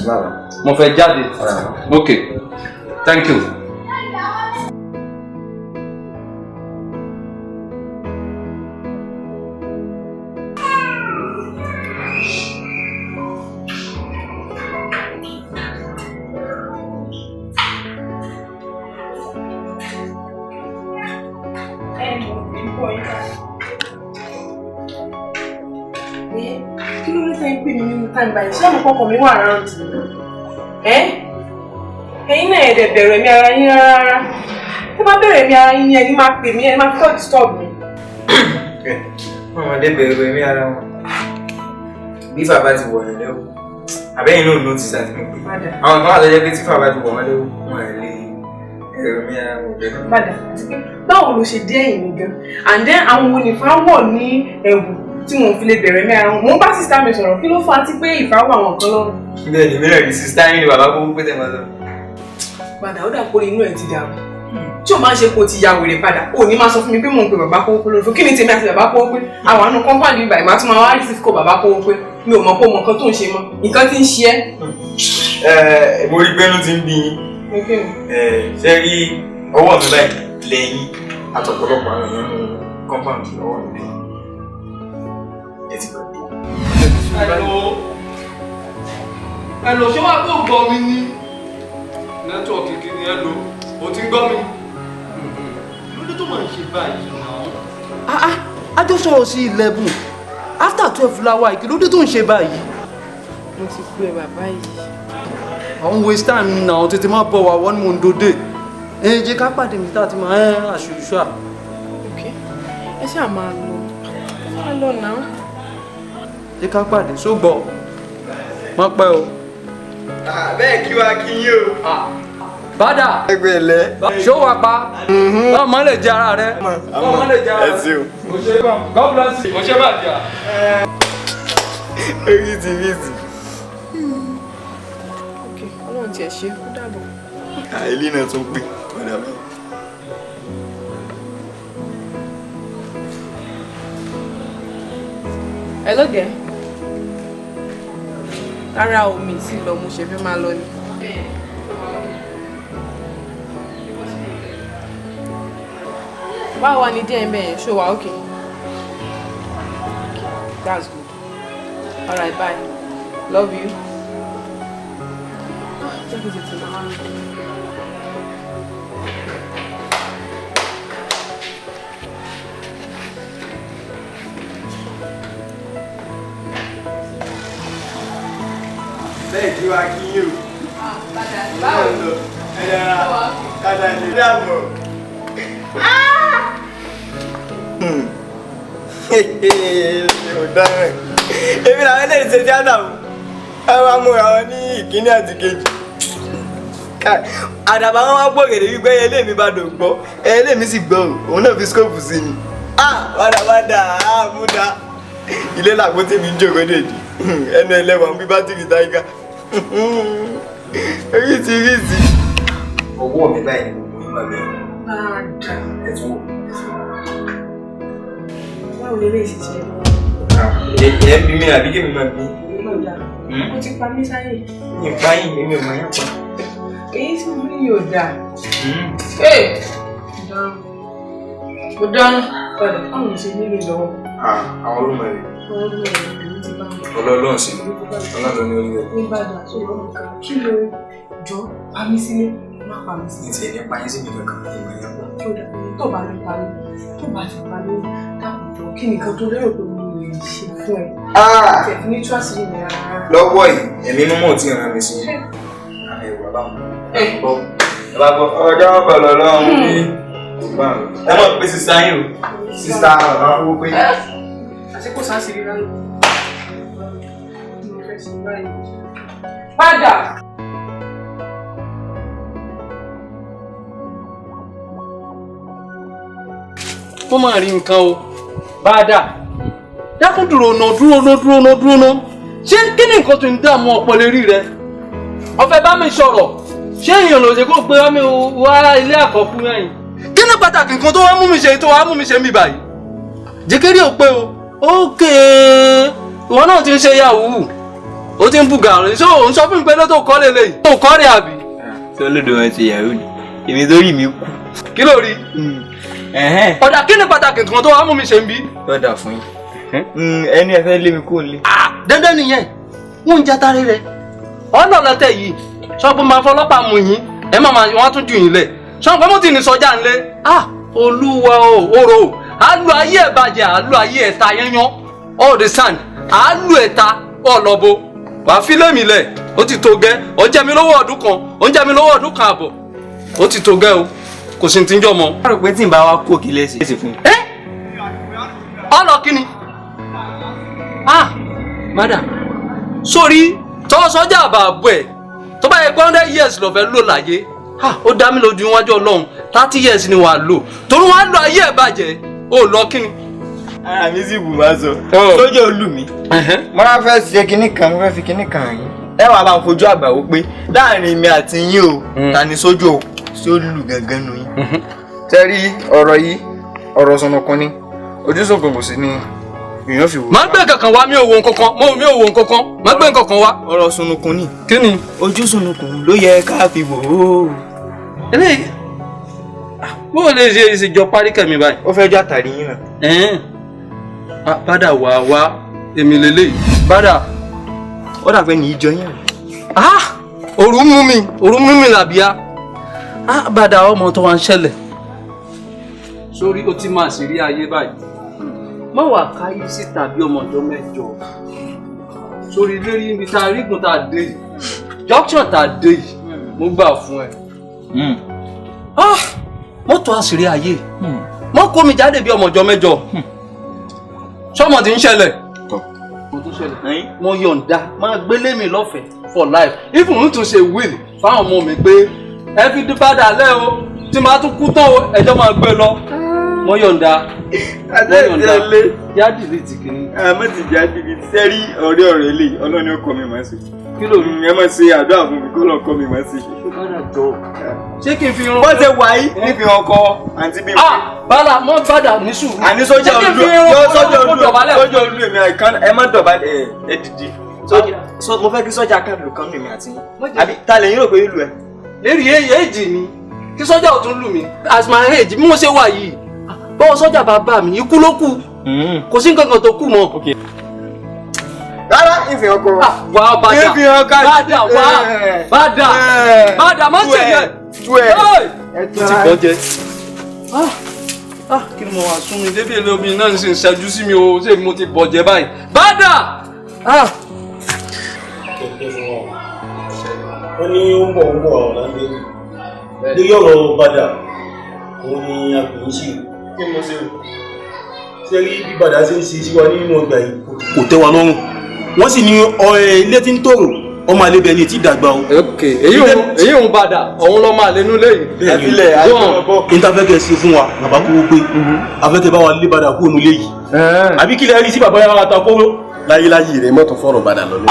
Speaker 9: Mo fẹ́ jáde. Okay, thank you.
Speaker 1: Kí ló dé tẹ́ ń pè mí nínú time báyìí? Ṣé àmọ́ kọ́kọ́ mi wà around? Ẹ̀yin náà ẹ̀dẹ̀ bẹ̀rẹ̀ mi ara yín rárá. Tó bá bẹ̀rẹ̀ mi ara yín ni ẹni máa pè mí, ẹni máa fọ́ disturb mi.
Speaker 6: Ọmọdé bẹ̀rẹ̀ mi ara wọn. Bí bàbá ti wọ̀ yẹn lẹ́wọ̀, àbẹ́yìn náà notice àti mi pé. Àwọn kan wà tó jẹ́ pé tí bàbá ti wọ̀ wọ́n lẹ́wọ̀, wọ́n ẹ̀ lè ẹ̀rọ mi ara wọn bẹ̀rẹ̀.
Speaker 1: Padà, àti pé báwo ló ṣe dé ẹ̀yìn mi gan? And then àwọn wo nìfà wọ̀ ní ẹ̀wù tí wọn fi lè bẹ̀rẹ̀ mi ara wọn? Mo ń bá sísá mi sọ̀rọ̀, kí ló fà á tí pé ìfà wọ̀ àwọn kan lọ́rùn?
Speaker 6: Bẹ́ẹ̀ ni mìíràn rí sísá yín ni bàbá kó pé tẹ̀ máa sọ.
Speaker 1: Padà, ó dà pé inú ẹ̀ ti dàrú. Tí o máa ń ṣe kó o ti ya wèrè padà, o ní máa sọ fún mi pé mò ń pe bàbá kówó pé lórí fún. Kí ni tèmi àti bàbá kówó pé? Àwọn àánú kọ́ńpáàlì ibà ìmọ̀ àti máa wá rí kó bàbá kówó pé. Mi ò mọ̀ pé o mọ̀ nǹkan tó ń ṣe mọ́. Nǹkan tí ń ṣe ẹ́.
Speaker 6: Ẹ mo rí pé inú ti ń bí yín. Ṣé rí ọwọ́ mi báyìí lẹ́yìn àtọ̀pọ̀lọpọ̀ àwọn èèyàn ní kọ́ńpáàlì ọwọ́ mi lẹ́yìn. Ẹ ti gbàgbé.
Speaker 9: Hello, ṣé wàá kó gbọ́ mi ní? Nẹ́tíwọ̀kì kìíní hello, o ti ń gbọ́ mi. Lóde tó máa ń ṣe báyìí náà. A jọ sọ̀rọ̀ sí 11 after 12 láwa yìí, kí ló dé tó ń ṣe báyìí?
Speaker 1: Mo ti kú ẹ bàbá yìí.
Speaker 9: Àwọn waste time náà tètè máa bọ̀ wá wọ́n ní mò ń dòde. Ẹ jẹ́ ká pàdé mi tá a ti máa ẹ́ àṣùṣù à.
Speaker 1: Ok, ẹ ṣáà máa lọ. Ẹ máa lọ náà.
Speaker 9: Jẹ́ ká pàdé sógbọ̀. Má pẹ́ o.
Speaker 6: Bẹ́ẹ̀ kí wá kí yín o.
Speaker 9: Bádà.
Speaker 6: Ẹgbẹ́ ilẹ̀.
Speaker 9: Ṣó wà pa? Ọmọ lè jẹ ara rẹ. Ọmọ lè jẹ ara rẹ.
Speaker 6: Ẹ ṣeun.
Speaker 9: God bless you. Mo ṣe bàjẹ́.
Speaker 6: Orí ti rí ti.
Speaker 1: Ok, Ọlọ́run tiẹ̀ ṣe, ó dàbọ̀.
Speaker 6: Àìlí náà tún pè padà báyìí.
Speaker 1: Hello there. Rárá o, mi ti lọ, mo ṣe fẹ́ máa lọ ni. Báwo wá ní díẹ̀ ń bẹ̀ yẹn? Ṣó wà okay? That's good. All right, bye. Love you. Jẹ́ kí n tètè máa lọ.
Speaker 6: Bẹ́ẹ̀ kí wàá kí yín o. Báwo lọ? Ẹ yára kàdà lè dàbọ̀. Ọ̀daràn. Èmi làwọn eléyìí ṣe tíátà o. Ẹ wá múra wọn ní ìkíní àti kejì. Àdàbà wọn wá pọ̀ gẹ̀dẹ̀ wípé ẹyẹlé mi bá dùn gbọ́, ẹyẹlé mi sì gbọ́ o, òun náà fi skóòpù sí ni. Wádàwádà, múdà. Ilé làgbo tí mi ń jókòó dèjì. Ẹnu ẹlẹ́wọ̀n bí bátìrì táyíká. Oríṣiríṣi. Ọwọ́ mi báyìí ni gbogbo yín máa bẹ̀rù.
Speaker 1: Padà.
Speaker 6: Ẹ tún wò.
Speaker 1: Báwo lè lè ṣiṣẹ́?
Speaker 6: Ẹ ń bí mi àbí kí mi máa bí?
Speaker 1: Ó ti pa mí sáyè.
Speaker 6: Ìpa yín èmi ò mọ̀ yín pa.
Speaker 1: Èyí tí mo ní yóò dáa. Mo dáná. Padà, báwo ṣe nílé lọ́wọ́?
Speaker 11: Àwọn olùmọ̀ rẹ̀.
Speaker 1: Àwọn olùmọ̀ rẹ̀ èmi ti bá wọn.
Speaker 11: Ọlọ́run sí ọlọ́run ní orí rẹ̀.
Speaker 1: Ní Ìbàdàn àti ìlú kan, kí ló jọ pa mí sílé? Má pa mí sílé.
Speaker 11: Ní tiẹ̀ ní pa yín síbi kankan, ìmọ̀ yẹn pọ̀.
Speaker 1: Tó dà, tó bá ní pa mí, tó bá ti pa mí, dákun jọ, kí nìkan tó lérò pé mo lè ṣe fún ẹ? Tẹ̀fí ní túwàsí mi rárá.
Speaker 11: Lọ́wọ́ yìí, ẹ̀mí mímọ́ ò tí ì rán mi sí. Àmì ìwà bá wọn. Ẹ bá gbọ́, ọjọ́ ọ̀pọ̀lọ́ lọ́hùn ní kò bá wọn. Ẹ mọ̀ pé sísá yín o, sísá bàbá fowó pé.
Speaker 1: Àti kò sáà sí rí rárá. Padà!
Speaker 9: Mo máa rí nǹkan o, bàdà. Dákun dúró ná dúró ná dúró ná dúró ná. Ṣé kí ni nǹkan tó ń dààmú ọpọlọ rí rẹ? Ọ̀fẹ́ bá mi sọ̀rọ̀. Ṣé èèyàn ló ṣe kó gbé mi wá ilé àkọ́kú yẹn? Kí ni pàtàkì nǹkan tó wá mú mi ṣe tó wá mú mi ṣe mi báyìí? Jẹ́kẹ́rì ò pé o. Ókè, ìwọ náà ti ń ṣe yahoo. Ó ti ń bùgà rẹ̀. Ṣé òun sọ fún mi pé lọ́tò kọ́ lè léyìí? Ó kọ́ rẹ̀ àbí?
Speaker 6: Ṣé olódò wọn ti yahoo ni? Èmi tó rí mi kú.
Speaker 9: Kí ló rí? Ọ̀dà kí ni pàtàkì nǹkan tó wá mú mi ṣe ń bí?
Speaker 6: Lọ́dà fún yín. Ẹni ẹ fẹ́ lé mi kúrò nílé.
Speaker 9: Dandan nìyẹn, wọ́n ń jatare rẹ̀. Ọ̀nà lọ́tẹ̀ yìí, sọ pé máa fọlọ́pàá mú yín, ẹ máa wọ́n á tún jù yín lẹ̀. Sọ pé mo ti ní sọjà ńlẹ̀. Olúwa o, orò o, àlù ayé ẹ̀ bàjẹ́, àlù ayé ẹ̀ ta yányán. All the sand, àlù ẹ̀ ta ọ̀lọ́bo. Wàá fi lé mi lẹ̀, ó ti tó gẹ́, ó jẹ́ mi lówó ọdún kan, ó ń jẹ́ mi lówó ọdún kan àbọ̀. Ó ti tó gẹ́ o, kò sí ti ń jọ mọ́.
Speaker 6: Wọ́n rò pé tí n bá wa kú òkè lẹ́sìn fún mi.
Speaker 9: Ọlọ kí ni? Madam, sórí tọ́ sọ́jà àbàbọ̀ ẹ̀ tó bá yẹ pé 100 years ló fẹ́ lò láyé, ó dá mi lójú níwájú Ọlọ́run, 30 years ni wàá lò, torí wọ́n á lo ayé ẹ̀ bàjẹ́, ó lọ kí ni.
Speaker 6: Ara mi sì wù máa sọ, sójà olú mi. Mo máa fẹ́ ṣe kinní kan, mo fẹ́ fi kinní kan yín. Ẹ wàá bá ń fojú àgbà wò pé láàrin mi àti yín o, ta ni sójú o, sólù gangan nu yín.
Speaker 11: Tẹ́rí ọ̀rọ̀ yìí, ọ̀rọ̀ sọnùkun ni, ojú sọ̀kùn kò sí ní.
Speaker 9: Má gbé kankan wá, mi ò wo nǹkankan, mi ò wo nǹkankan, má gbé nǹkankan wá.
Speaker 6: Ọ̀rọ̀ sunukun ni.
Speaker 9: Kí ni?
Speaker 6: Ojú sunukun ló yẹ ká fi wò ó.
Speaker 9: Eléyìí, bó o lè ṣe ìṣèjọ parí kẹ̀mí báyìí.
Speaker 6: Ó fẹ́ jọ àtàrí yín
Speaker 9: náà. Bàdà wà wá, èmi lélẹ́yìí. Bàdà.
Speaker 6: Ó dàgbẹ́ ní ìjọ yẹn.
Speaker 9: Òru mú mi, òru mú mi làbíyá. Bàdà ọmọ tó wá ń ṣẹlẹ̀. Sórí ó ti máa ṣe rí ayé báyìí. Má wà káyé síta bí ọmọ ọjọ́ mẹ́jọ. Sórí lérí ibi tá a rígun tá a dé yìí, junction tá a dé yìí, mo gbà fún ẹ. Mọ́tò àṣírí ayé, mọ́ kó mi jáde bí ọmọ ọjọ́ mẹ́jọ. Sọ́mọ ti ń ṣẹlẹ̀. Mo tún ṣẹlẹ̀. Mo yọ̀ǹda máa gbélé mi lọ́fẹ̀ẹ́ for life. If n tún ṣe will fáwọn ọmọ mi pé ẹ fi padà lẹ́ o, tí màá tún kú tán o, ẹjọ́ máa gbé lọ. Mo yọ̀ǹda.
Speaker 6: Àtẹ̀lé.
Speaker 9: Já dìlítì kìíní.
Speaker 6: Àmọ́ ti já dìlítì. Sẹ́rí ọ̀rẹ́ ọ̀rẹ́ lè ọlọ́ni ọkọ mi máa ṣe.
Speaker 9: Kí ló rí?
Speaker 6: Ẹ máa ṣe àdúrà fún mi kó lọ kọ́ mi máa ṣe.
Speaker 9: Ṣé kí n fi irun?
Speaker 6: Bó ṣe wà yìí ní fi hàn kọ àǹtí bí mi.
Speaker 9: Bàdà mọ́ bàdà ní sùúrù.
Speaker 6: Àní sójà olú sójà olú sójà olú èmi àìkán ẹ má dọ̀bálẹ̀ ẹ dìde. Mo fẹ́ kí sójà kan lù kan nù mí àti yín. Àbí ta lè yín rò pé ìlú ẹ?
Speaker 9: Lérí èjì mi, kí sójà ò tún lù mí. As my age, bí mo ṣe wà yìí, bọ́wọ́ sọ́jà bàbá mi ikú ló kù, kò sí nǹkan kan tó kù mọ́.
Speaker 6: Rárá, ìfihàn ọkọ.
Speaker 9: Wà á bàdà, bàdà wà á bàdà, bàdà má ṣe yẹ. Ẹ ti bọ́ jẹ. Kí ni mo wà sún mi débi èlé omi náà sì ń ṣẹ́jú sí mi o, ṣé mo ti bọ̀ jẹ báyìí? Bàdà!
Speaker 3: Kẹ̀kẹ́ fún wọn. Wọ́n ní ó ń bọ̀ àwọn láńdé. Lórí ọ̀rọ̀ Bàdà, òun ni a pè ń ṣe. Kí ni mo ṣe o? Ṣé rí bí Bàdà ṣe ń ṣe sí wa nínú ọgbà yìí? Kò tẹ́ wa lọ́rùn. Wọ́n sì ní ilé tí ń tòrò, ọmọ àlebẹ̀ ni tí dàgbà o.
Speaker 9: Ok, èyí òun Bàdà, òun lọ́mọ àlẹ́nu lẹ́yìn.
Speaker 3: Bẹ́ẹ̀ni, ìtafẹ́kẹ́ ṣe fún wa, bàbá kówó pé, afẹ́kẹ́ bá wa lé Bàdà kúrò nílé yìí. Àbí kí lẹ rí sí bàbá yàrá ta kóró?
Speaker 2: Láyéláyé rẹ mọ́tò fọ́rọ̀ Bàdà lọ ní.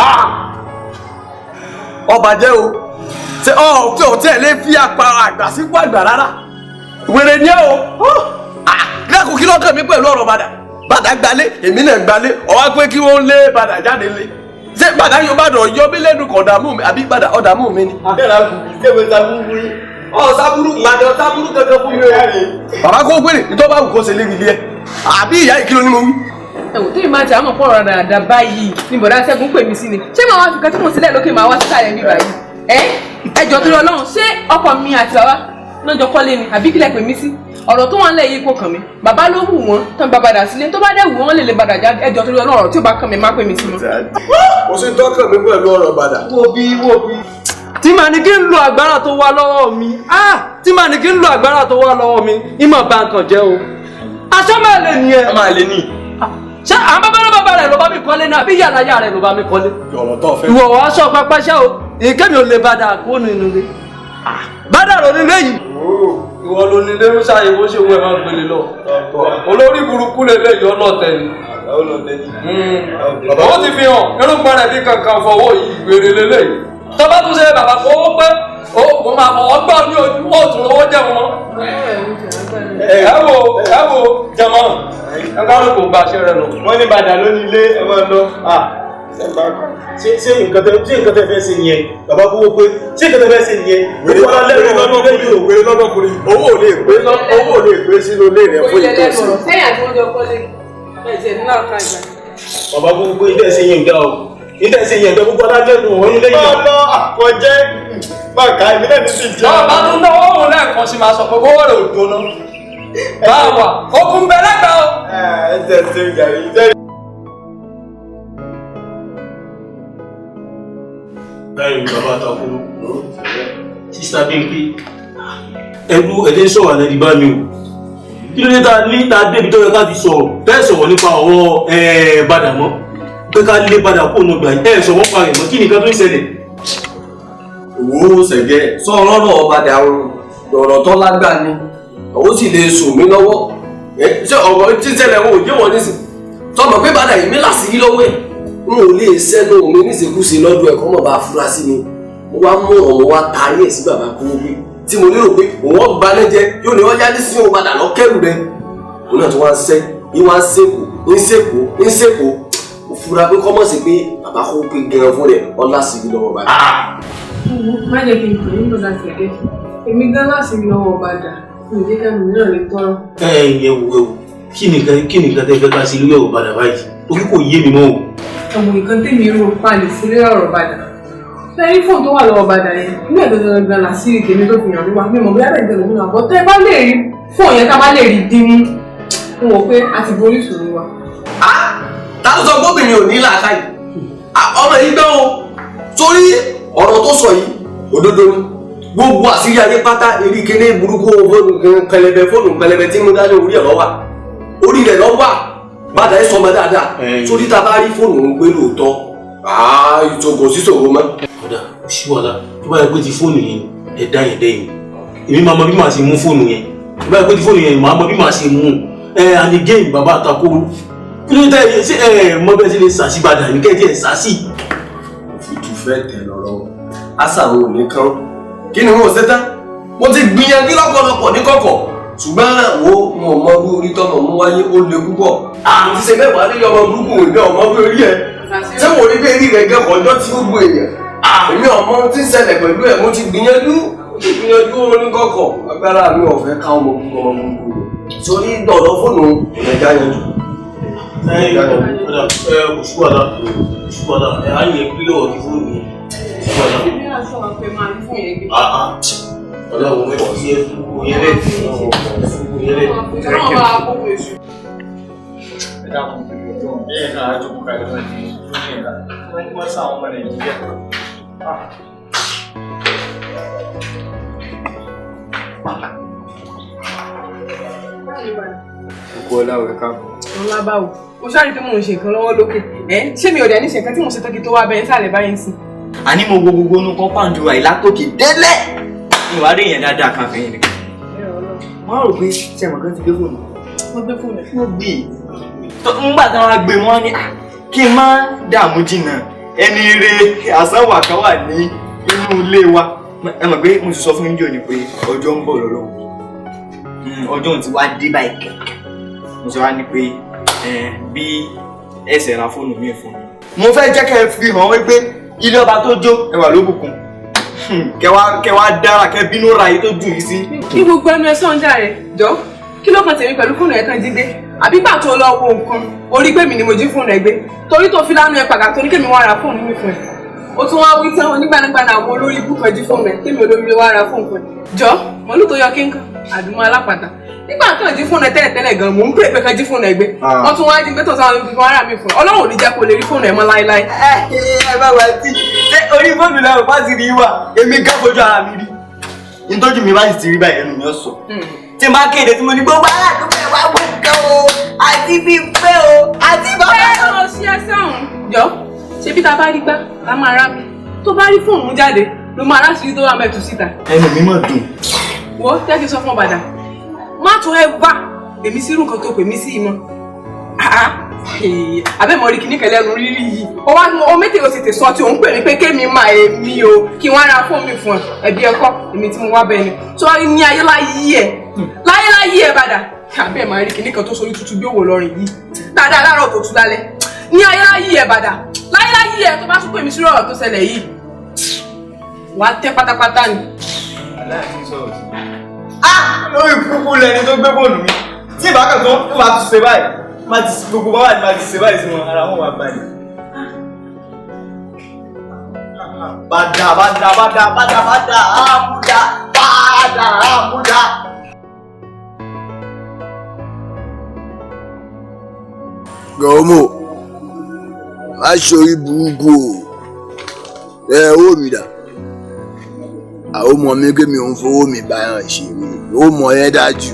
Speaker 2: Ọba jẹ́ o, ṣé ọ tí ò tẹ̀ lé fi apá àgbà sípò àgbà rárá. Wèrè ni ẹ o. Lẹ́kùn kí lọ́kàn mi pẹ̀lú ọ̀rọ̀ Bàdà. Bàdà gbalé, èmi náà gbalé, ọwá pé kí wọ́n lé Bàdà jáde lé. Ṣé Bàdà yóò Bàdà yọ mí lẹ́nu kọ̀ dààmú mi àbí Bàdà ọ̀dààmú mi ni?
Speaker 11: Ṣé mo sábúrú fún yín?
Speaker 2: Ọ̀ sábúrú, Bàdà ọ̀sábúrú kankan fún mi o. Bàbá kó gbére, ìtọ́ bá wù kó ṣe lérí ilé ẹ̀. Àbí ìyá ìkìlọ̀ ni mo wí.
Speaker 1: Ẹ̀wò tí ìmáa ti àmọ̀ pọ̀ ọ̀rọ̀ dáadáa báyìí ni bọ̀dá Ṣẹ́gun pè mí sí ni. Ṣé màá wá fi kan tí mo sílẹ̀ lókè màá wá sísàlẹ̀ mi báyìí? Ẹ ẹjọ́ tó lọ lọ́hùn, ṣé ọkọ mi àti bàbá náà jọ kọ́lé ni àbí kílẹ̀ pè mí sí? Ọ̀rọ̀ tó wà ńlẹ̀ yìí kò kàn mí. Bàbá ló wù wọ́n tán gba Bàdà sílé, tó bá dẹ̀ wù wọ́n lè lè Bàdà jáde. Ẹjọ́ tó lọ lọ́rọ̀ ọ̀rọ̀ tí ò bá kàn mí má pè mí sí mọ́.
Speaker 2: Kò sí tọ́kàn mi pẹ̀lú ọ̀rọ̀ Bàdà.
Speaker 9: Wo bí wo bí. Tí màá ní kí n lo agbára tó wà lọ́wọ́ mi, tí màá ní kí n lo agbára tó wà lọ́wọ́ mi, ìmọ̀ bá nǹkan jẹ́ o. Aṣọ máa lè nìyẹn.
Speaker 11: A máa lè ní.
Speaker 9: Ṣé àwọn bàbá náà bàbá rẹ̀ ló bá mi kọ́lé náà àbí yàrá yàrá rẹ̀ ló bá mi kọ́lé?
Speaker 2: Ọ̀rọ̀ tó fẹ́.
Speaker 9: Ìwọ wàá sọ pápáṣẹ́ o, ìkẹ́mi ò lè Bàdà kó nínú ilé. Bàdà ló nílé yìí. Ìwọ ló nílé ń ṣàyẹ̀wò ṣe wo ẹ̀ máa gbélé lọ. Olórí burúkú lè lè yọ ọlọ́tẹ̀ ni. Ó ti fi hàn irúgbọ́n rẹ̀ bí kankan fọwọ́ yìí wèrè lélẹ̀ yìí. Tọ́ba tún ṣe bàbá kó o pé o máa fọwọ́ gbọ́ ní ojú ó tún owó jẹun mọ́. Ẹ wo jẹmọ́ ẹ ká ló kò gba aṣẹ rẹ lọ.
Speaker 11: Wọ́n ní Bàdà ló ní ilé ẹ máa lọ.
Speaker 3: Ṣé nǹkan tẹ́ fẹ́ ṣe nìyẹn? Bàbá kówó pé ṣé nǹkan tẹ́ fẹ́ ṣe nìyẹn?
Speaker 2: Wèrè lọ́dọ̀kùnrin, owó ò lè pé sínú ilé rẹ̀ fún ìtòsí.
Speaker 1: Sẹ́yìn àti wọ́n jọ kọ́lé ẹ̀jẹ̀ nínú àká ìgbà.
Speaker 3: Bàbá kówó pé ilé ẹ̀sìn yẹn ń dá o. Ilé ẹ̀sìn yẹn ń dá gbogbo alájẹ́nu òun nílé yìí.
Speaker 11: Máa lọ àkọjẹ́ máa kà èmi náà ní sì jẹ́.
Speaker 9: Bàbá tún náwó òun lẹ́ẹ̀kan sí máa sọ pé owó rẹ̀ ò jóná. Báwa okùn bẹ lẹ́gbẹ̀ẹ́ o.
Speaker 11: Ẹ jẹ́ ṣe gàrí jẹ́.
Speaker 3: Báyìí bàbá àtàkùn sísá Bímpé ẹlú ẹdẹ ń sọ̀rọ̀ àlẹ́ ìbá mi o. Kí ló dé ta ní ta débi tó yẹ ká ti sọ̀rọ̀ tẹ́ sọ̀rọ̀ nípa ọ̀rọ̀ Bàdà mọ́ pé ká lé Bàdà kó nu gbà ẹ̀ sọ̀rọ̀ pa rẹ̀ mọ́ kí nìkan tó ń ṣẹlẹ̀.
Speaker 2: Wo Ṣẹ̀gẹ́ sọ̀rọ̀ ọ̀rọ̀ Bàdà ọ̀rọ̀ tó lágbá ni ó sì lè sùn mí lọ́wọ́. Ṣé ọ̀rọ̀ tí ṣẹlẹ̀ wọn ò yé wọn nísìn? Sọmọ pé Bàdà yìí mi láṣìírí lọ́wọ́ ẹ̀. N ò lè sẹ́nu mi níṣekúṣe lọ́dún ẹ̀kọ́ mọ̀ bá fura sí mi. Mo wá mú ọ̀rọ̀ wá tarí ẹ̀ sí bàbá kówó pé tí mo lérò pé òun ọgbà lẹ́jẹ̀ yóò ní ọjà ní sí òun padà lọ kẹ́rù rẹ̀. Òun náà tó wá ń sẹ́ ń wá ń sèkó ń sèkó ń sèkó. Mo fura pé kọ́mọ̀ sí pé bàbá kówó pé gan fún rẹ̀ ọlá sí i lọ́wọ́ Bàdà.
Speaker 1: Má jẹ́ kí n pè é nígbà Ṣẹ̀gẹ́. Èmi gan láti lọ́wọ́ Bàdà. Mi ò jẹ́ kẹ́mi náà lè tọrọ.
Speaker 3: Ẹ ẹ wò kí nìkan tẹ́ fẹ́ ká sí lórí ọ̀rọ̀ Bàdà báyìí? Torí kò yé mi mọ́ o.
Speaker 1: Ọmọ nǹkan tèmi rò palẹ̀ sí lórí ọ̀rọ̀ Bàdà. Sẹ́yìn fóònù tó wà lọ́wọ́ Bàdà yẹn, ní ẹ̀dọ̀ dandan làṣírí tèmi tó fi hàn mí wá. Mi mọ̀ bóyá bẹ́ẹ̀ jẹ́ lòun àbọ̀ tẹ́ bá lè rí fóònù yẹn ká bá lè rí dín mú. Mo wò pé a ti borí ìṣòro wa.
Speaker 2: Ta ló sọ gómìnà ò ní làákàyè? Ọmọ yìí gbọ́n o. Torí ọ̀rọ̀ tó sọ yìí, òdodo ni. Gbogbo àṣírí ayé pátá eré kéde burúkú fóònù pẹlẹbẹ fóònù pẹlẹbẹ tí mo dá ní orí ẹ̀ lọ́wọ́. Orí rẹ̀ lọ́wọ́. Bàdà ẹ sọmọ dáadáa torí tá a bá rí fóònù ń gbé lóòótọ́ ìṣòro sí ṣòro mọ́.
Speaker 3: Ọ̀dà kò sí wàhálà tó bá yẹ pé ti fóònù yẹn ẹ dá yẹn dẹ́yìn èmi máa mọ bí màá ṣe mú fóònù yẹn tó bá yẹ pé ti fóònù yẹn màá mọ bí màá ṣe mú ẹ and again bàbá àtàkùrú kí ló dé ṣé ẹ mọ bẹ́ẹ̀ ṣe lè ṣàṣì Bàdà ní kẹ́ẹ̀tì ẹ̀ ṣàṣì.
Speaker 2: Òfìtú fẹ́ tẹ̀ lọ́rọ́ àṣà òun ò ní kán kí ni wọn ò ṣe tán mo ti gbìyànjú lọ́pọ̀lọpọ̀ ní kọ̀kọ̀ ṣùgbọ́n wo mo mọ bí orí tọmọ mú wáyé ó le púpọ̀. Àmì ti ṣe mẹ́wàá lórí ọmọ burúkú èmi ọmọ bí orí ẹ ṣé wò rí bí eré rẹ gẹ́kọ̀ọ́ ọjọ́ tí ó gbé èèyàn. Èmi ọmọ tí ń ṣẹlẹ̀ pẹ̀lú ẹ̀ mo ti gbìyànjú oníkọ̀kọ̀ agbára mi ò fẹ́ ká ọmọ burúkú ọmọ burúkú sórí ọ̀dọ̀ fóònù ẹ̀já yanjú.
Speaker 3: Ẹ kò sí wàhálà kò sí wàhálà ẹ á yẹ pílọ̀ ọ̀dí fóònù yẹn kò sí wàhálà. Ọlọ́run ẹ fi ẹ fún yẹn lẹ fún yẹn lẹ.
Speaker 11: Ẹ dákun. Bẹ́ẹ̀ náà àjọkù kalẹ̀ wọn ní ìlú wọ́n ní wọ́n sáwọn ọmọ Nàìjíríà. Òkú ọlá òwe káàbọ̀.
Speaker 1: Ọlá báwo? Mo ṣáà rí pé mò ń ṣe nǹkan lọ́wọ́ lókè. Ẹ ṣé mi ò dẹ̀ ní ṣe nǹkan tí mò ń ṣe tán kí tó wá bẹ́ẹ̀ sálẹ̀ báyìí sí.
Speaker 6: Àní mo wo gbogbo inú kọ́ńpáǹdù wa ìlátòkè délẹ̀. Ìwà rí èèyàn dáadáa kan fẹ́yìn nìkan. Wọ́n rò pé ṣé ẹ̀mọ̀ kan ti gbé fóònù.
Speaker 1: Wọ́n gbé fóònù.
Speaker 6: Wọ́n gbé e. Nígbà tí wọ́n á gbé wọn ní kí n má dààmú jìnnà ẹni ire àsánwà kan wà ní inú ilé wa. Ẹ mọ̀ pé mo ti sọ fún yín jò ní pé ọjọ́ ń bọ̀ lọ́lọ́run. Ọjọ́ òun ti wá dé báyìí kẹ̀kẹ́. Mo ti wá ní pé bí ẹsẹ̀ ra fóònù mi fún mi. Mo fẹ́ jẹ́ kẹ́ ẹ fi hàn wípé ilé ọba tó jó ẹwà ló bùkún. Kẹ wá dára kẹ bínú ra yìí tó jù yìí sí.
Speaker 1: Kí gbogbo ẹnu ẹ sọ̀njà rẹ̀ jọ kí ló kan tèmi pẹ̀lú fóònù ẹ̀ tán jí gbé? Àbí gbà tó lọ wo nǹkan orí pé mi ni mo jí fóònù ẹ gbé torí tó fi lánàá ẹ pàgà tó ní kémi wá ra fóònù mi fún ẹ. O tún wá wí tán onígbànagbàna àwọn olórí ibú kan jí fóònù ẹ kémi olórí wá ra fóònù fún ẹ. Jọ mọ̀lú tó yọ kíńkan àdúmọ̀ alápàtà nígbà kan jí fóònù ẹ tẹ́lẹ̀tẹ́lẹ̀ gan mò ń pè pé kan jí fóònù ẹ gbé wọ́n tún wá jí pé tó sọ àwọn ibi ara mi fún ẹ. Ọlọ́run ò ní jẹ́ kó lè rí fóònù ẹ mọ́ láéláé.
Speaker 6: Ẹ bá wa tí ṣé orí fóònù náà bá ti rí wà èmi gán fojú ara mi rí nítọ́jú mi bá sì ti rí báyìí ẹnu mi ó sọ tí n bá kéde tí mo ní gbogbo aládùúgbò ẹ wá wọ nǹkan o àti bí pé o àti bàbá.
Speaker 1: Ẹ lọ ṣe ẹsẹ ọ̀hún jọ ṣe bí ta bá rí gbá la máa rá mi tó bá rí fóònù jáde ló máa ráṣìírí tó wà mẹ́tù síta.
Speaker 6: Ẹnu mi mọ̀ dùn.
Speaker 1: Wo jẹ́ kí n sọ fún ọ bàdà má tún ẹ wá èmi sírù nǹkan tó pè mí sí ìmọ̀ abẹ́mọ̀ rí kìíní kẹlẹ́nu rírí yìí ó wá ó mẹ́tẹ̀ ó tètè sọ tí òun pè mí pé kémi máa èmi o kí wọ́n ra fóònù mi fún ẹ ẹbí ẹkọ èmi tí mo wá bẹ́ẹ̀ ni tó wá ní ayé láyé ẹ láyé láyé ẹ bàdà abẹ́mọ̀ rí kìíní kan tó sorí tútù bí òwò lọrin yìí dáadáa láàárọ̀ tó tú lálẹ́ ní ayé láyé ẹ bàdà láyé láyé ẹ tó bá tún pè mí sí ọ̀rọ̀ tó ṣẹlẹ̀ yìí wàá tẹ́ pátápátá ni.
Speaker 6: Aláàfin sọ̀rọ̀ sí. Ah! Lórí kúkú lẹni tó gbé fóònù mi. Tí ìbákan tó ń bá tún ṣe báyìí, má ti gbogbo bá wà ní má ti ṣe báyìí sí wọn, ara wọn wà balẹ̀. Bàdà bàdà bàdà bàdà bàdà àmúdà bàdà àmúdà.
Speaker 12: Gọ́mọ̀, má ṣorí burúkú o, ẹ owó mi dà. Àwọn ọmọ mi pé mi ò ń fowó mi báyọ̀ ṣeré, ó mọ ẹ dájú.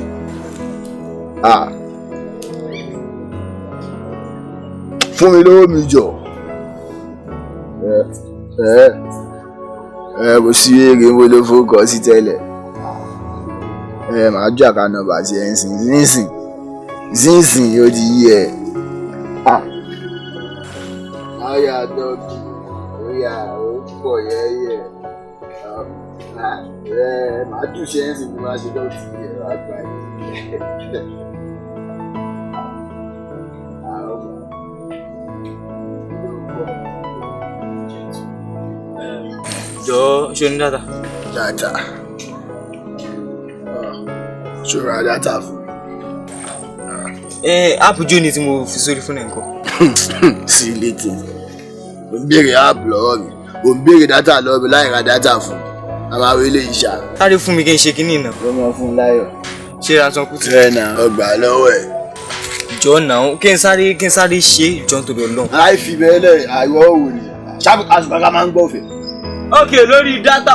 Speaker 12: Fún mi lówó mi jọ. Ẹ ẹ kò sí èrè mo ló fowókọ sí tẹ́lẹ̀. Ẹ màá jọ àká nọ́mbà sí ẹ ń sìn sínsìn sínsìn ó ti yí ẹ. Àyà dọ́kì ó yà ó pọ̀ yẹ́yẹ́. Ẹ màá dùn ṣe ń sìn bí wọ́n ṣe dọ́kì ẹ̀ wá gbà yìí.
Speaker 6: Jọ ṣe ní data.
Speaker 12: Data. Ṣòro data fún mi.
Speaker 6: Ẹ áàpù jó ni tí mo fi sórí fún ẹ nǹkan.
Speaker 12: Sí létí. Ò ń béèrè áàpù lọ́wọ́ mi. Ò ń béèrè data lọ́wọ́ mi láì ra data fún mi. A máa wọlé ìṣà.
Speaker 6: Sáré fún mi kí n ṣe kínní náà.
Speaker 12: Ló mọ fún láyọ̀.
Speaker 6: Ṣé Ransome Kuti?
Speaker 12: Ẹ nà ọgbà lọ́wọ́ ẹ̀.
Speaker 6: Jọ náà kí n sáré ṣe ìjọ nítorí Ọlọ́run.
Speaker 12: Láì fi bẹ́ẹ̀ lẹ̀ àìwọ́ òwò ni. Ṣáà àṣùpàkà máa ń gbọ́fẹ̀.
Speaker 6: Ok lórí data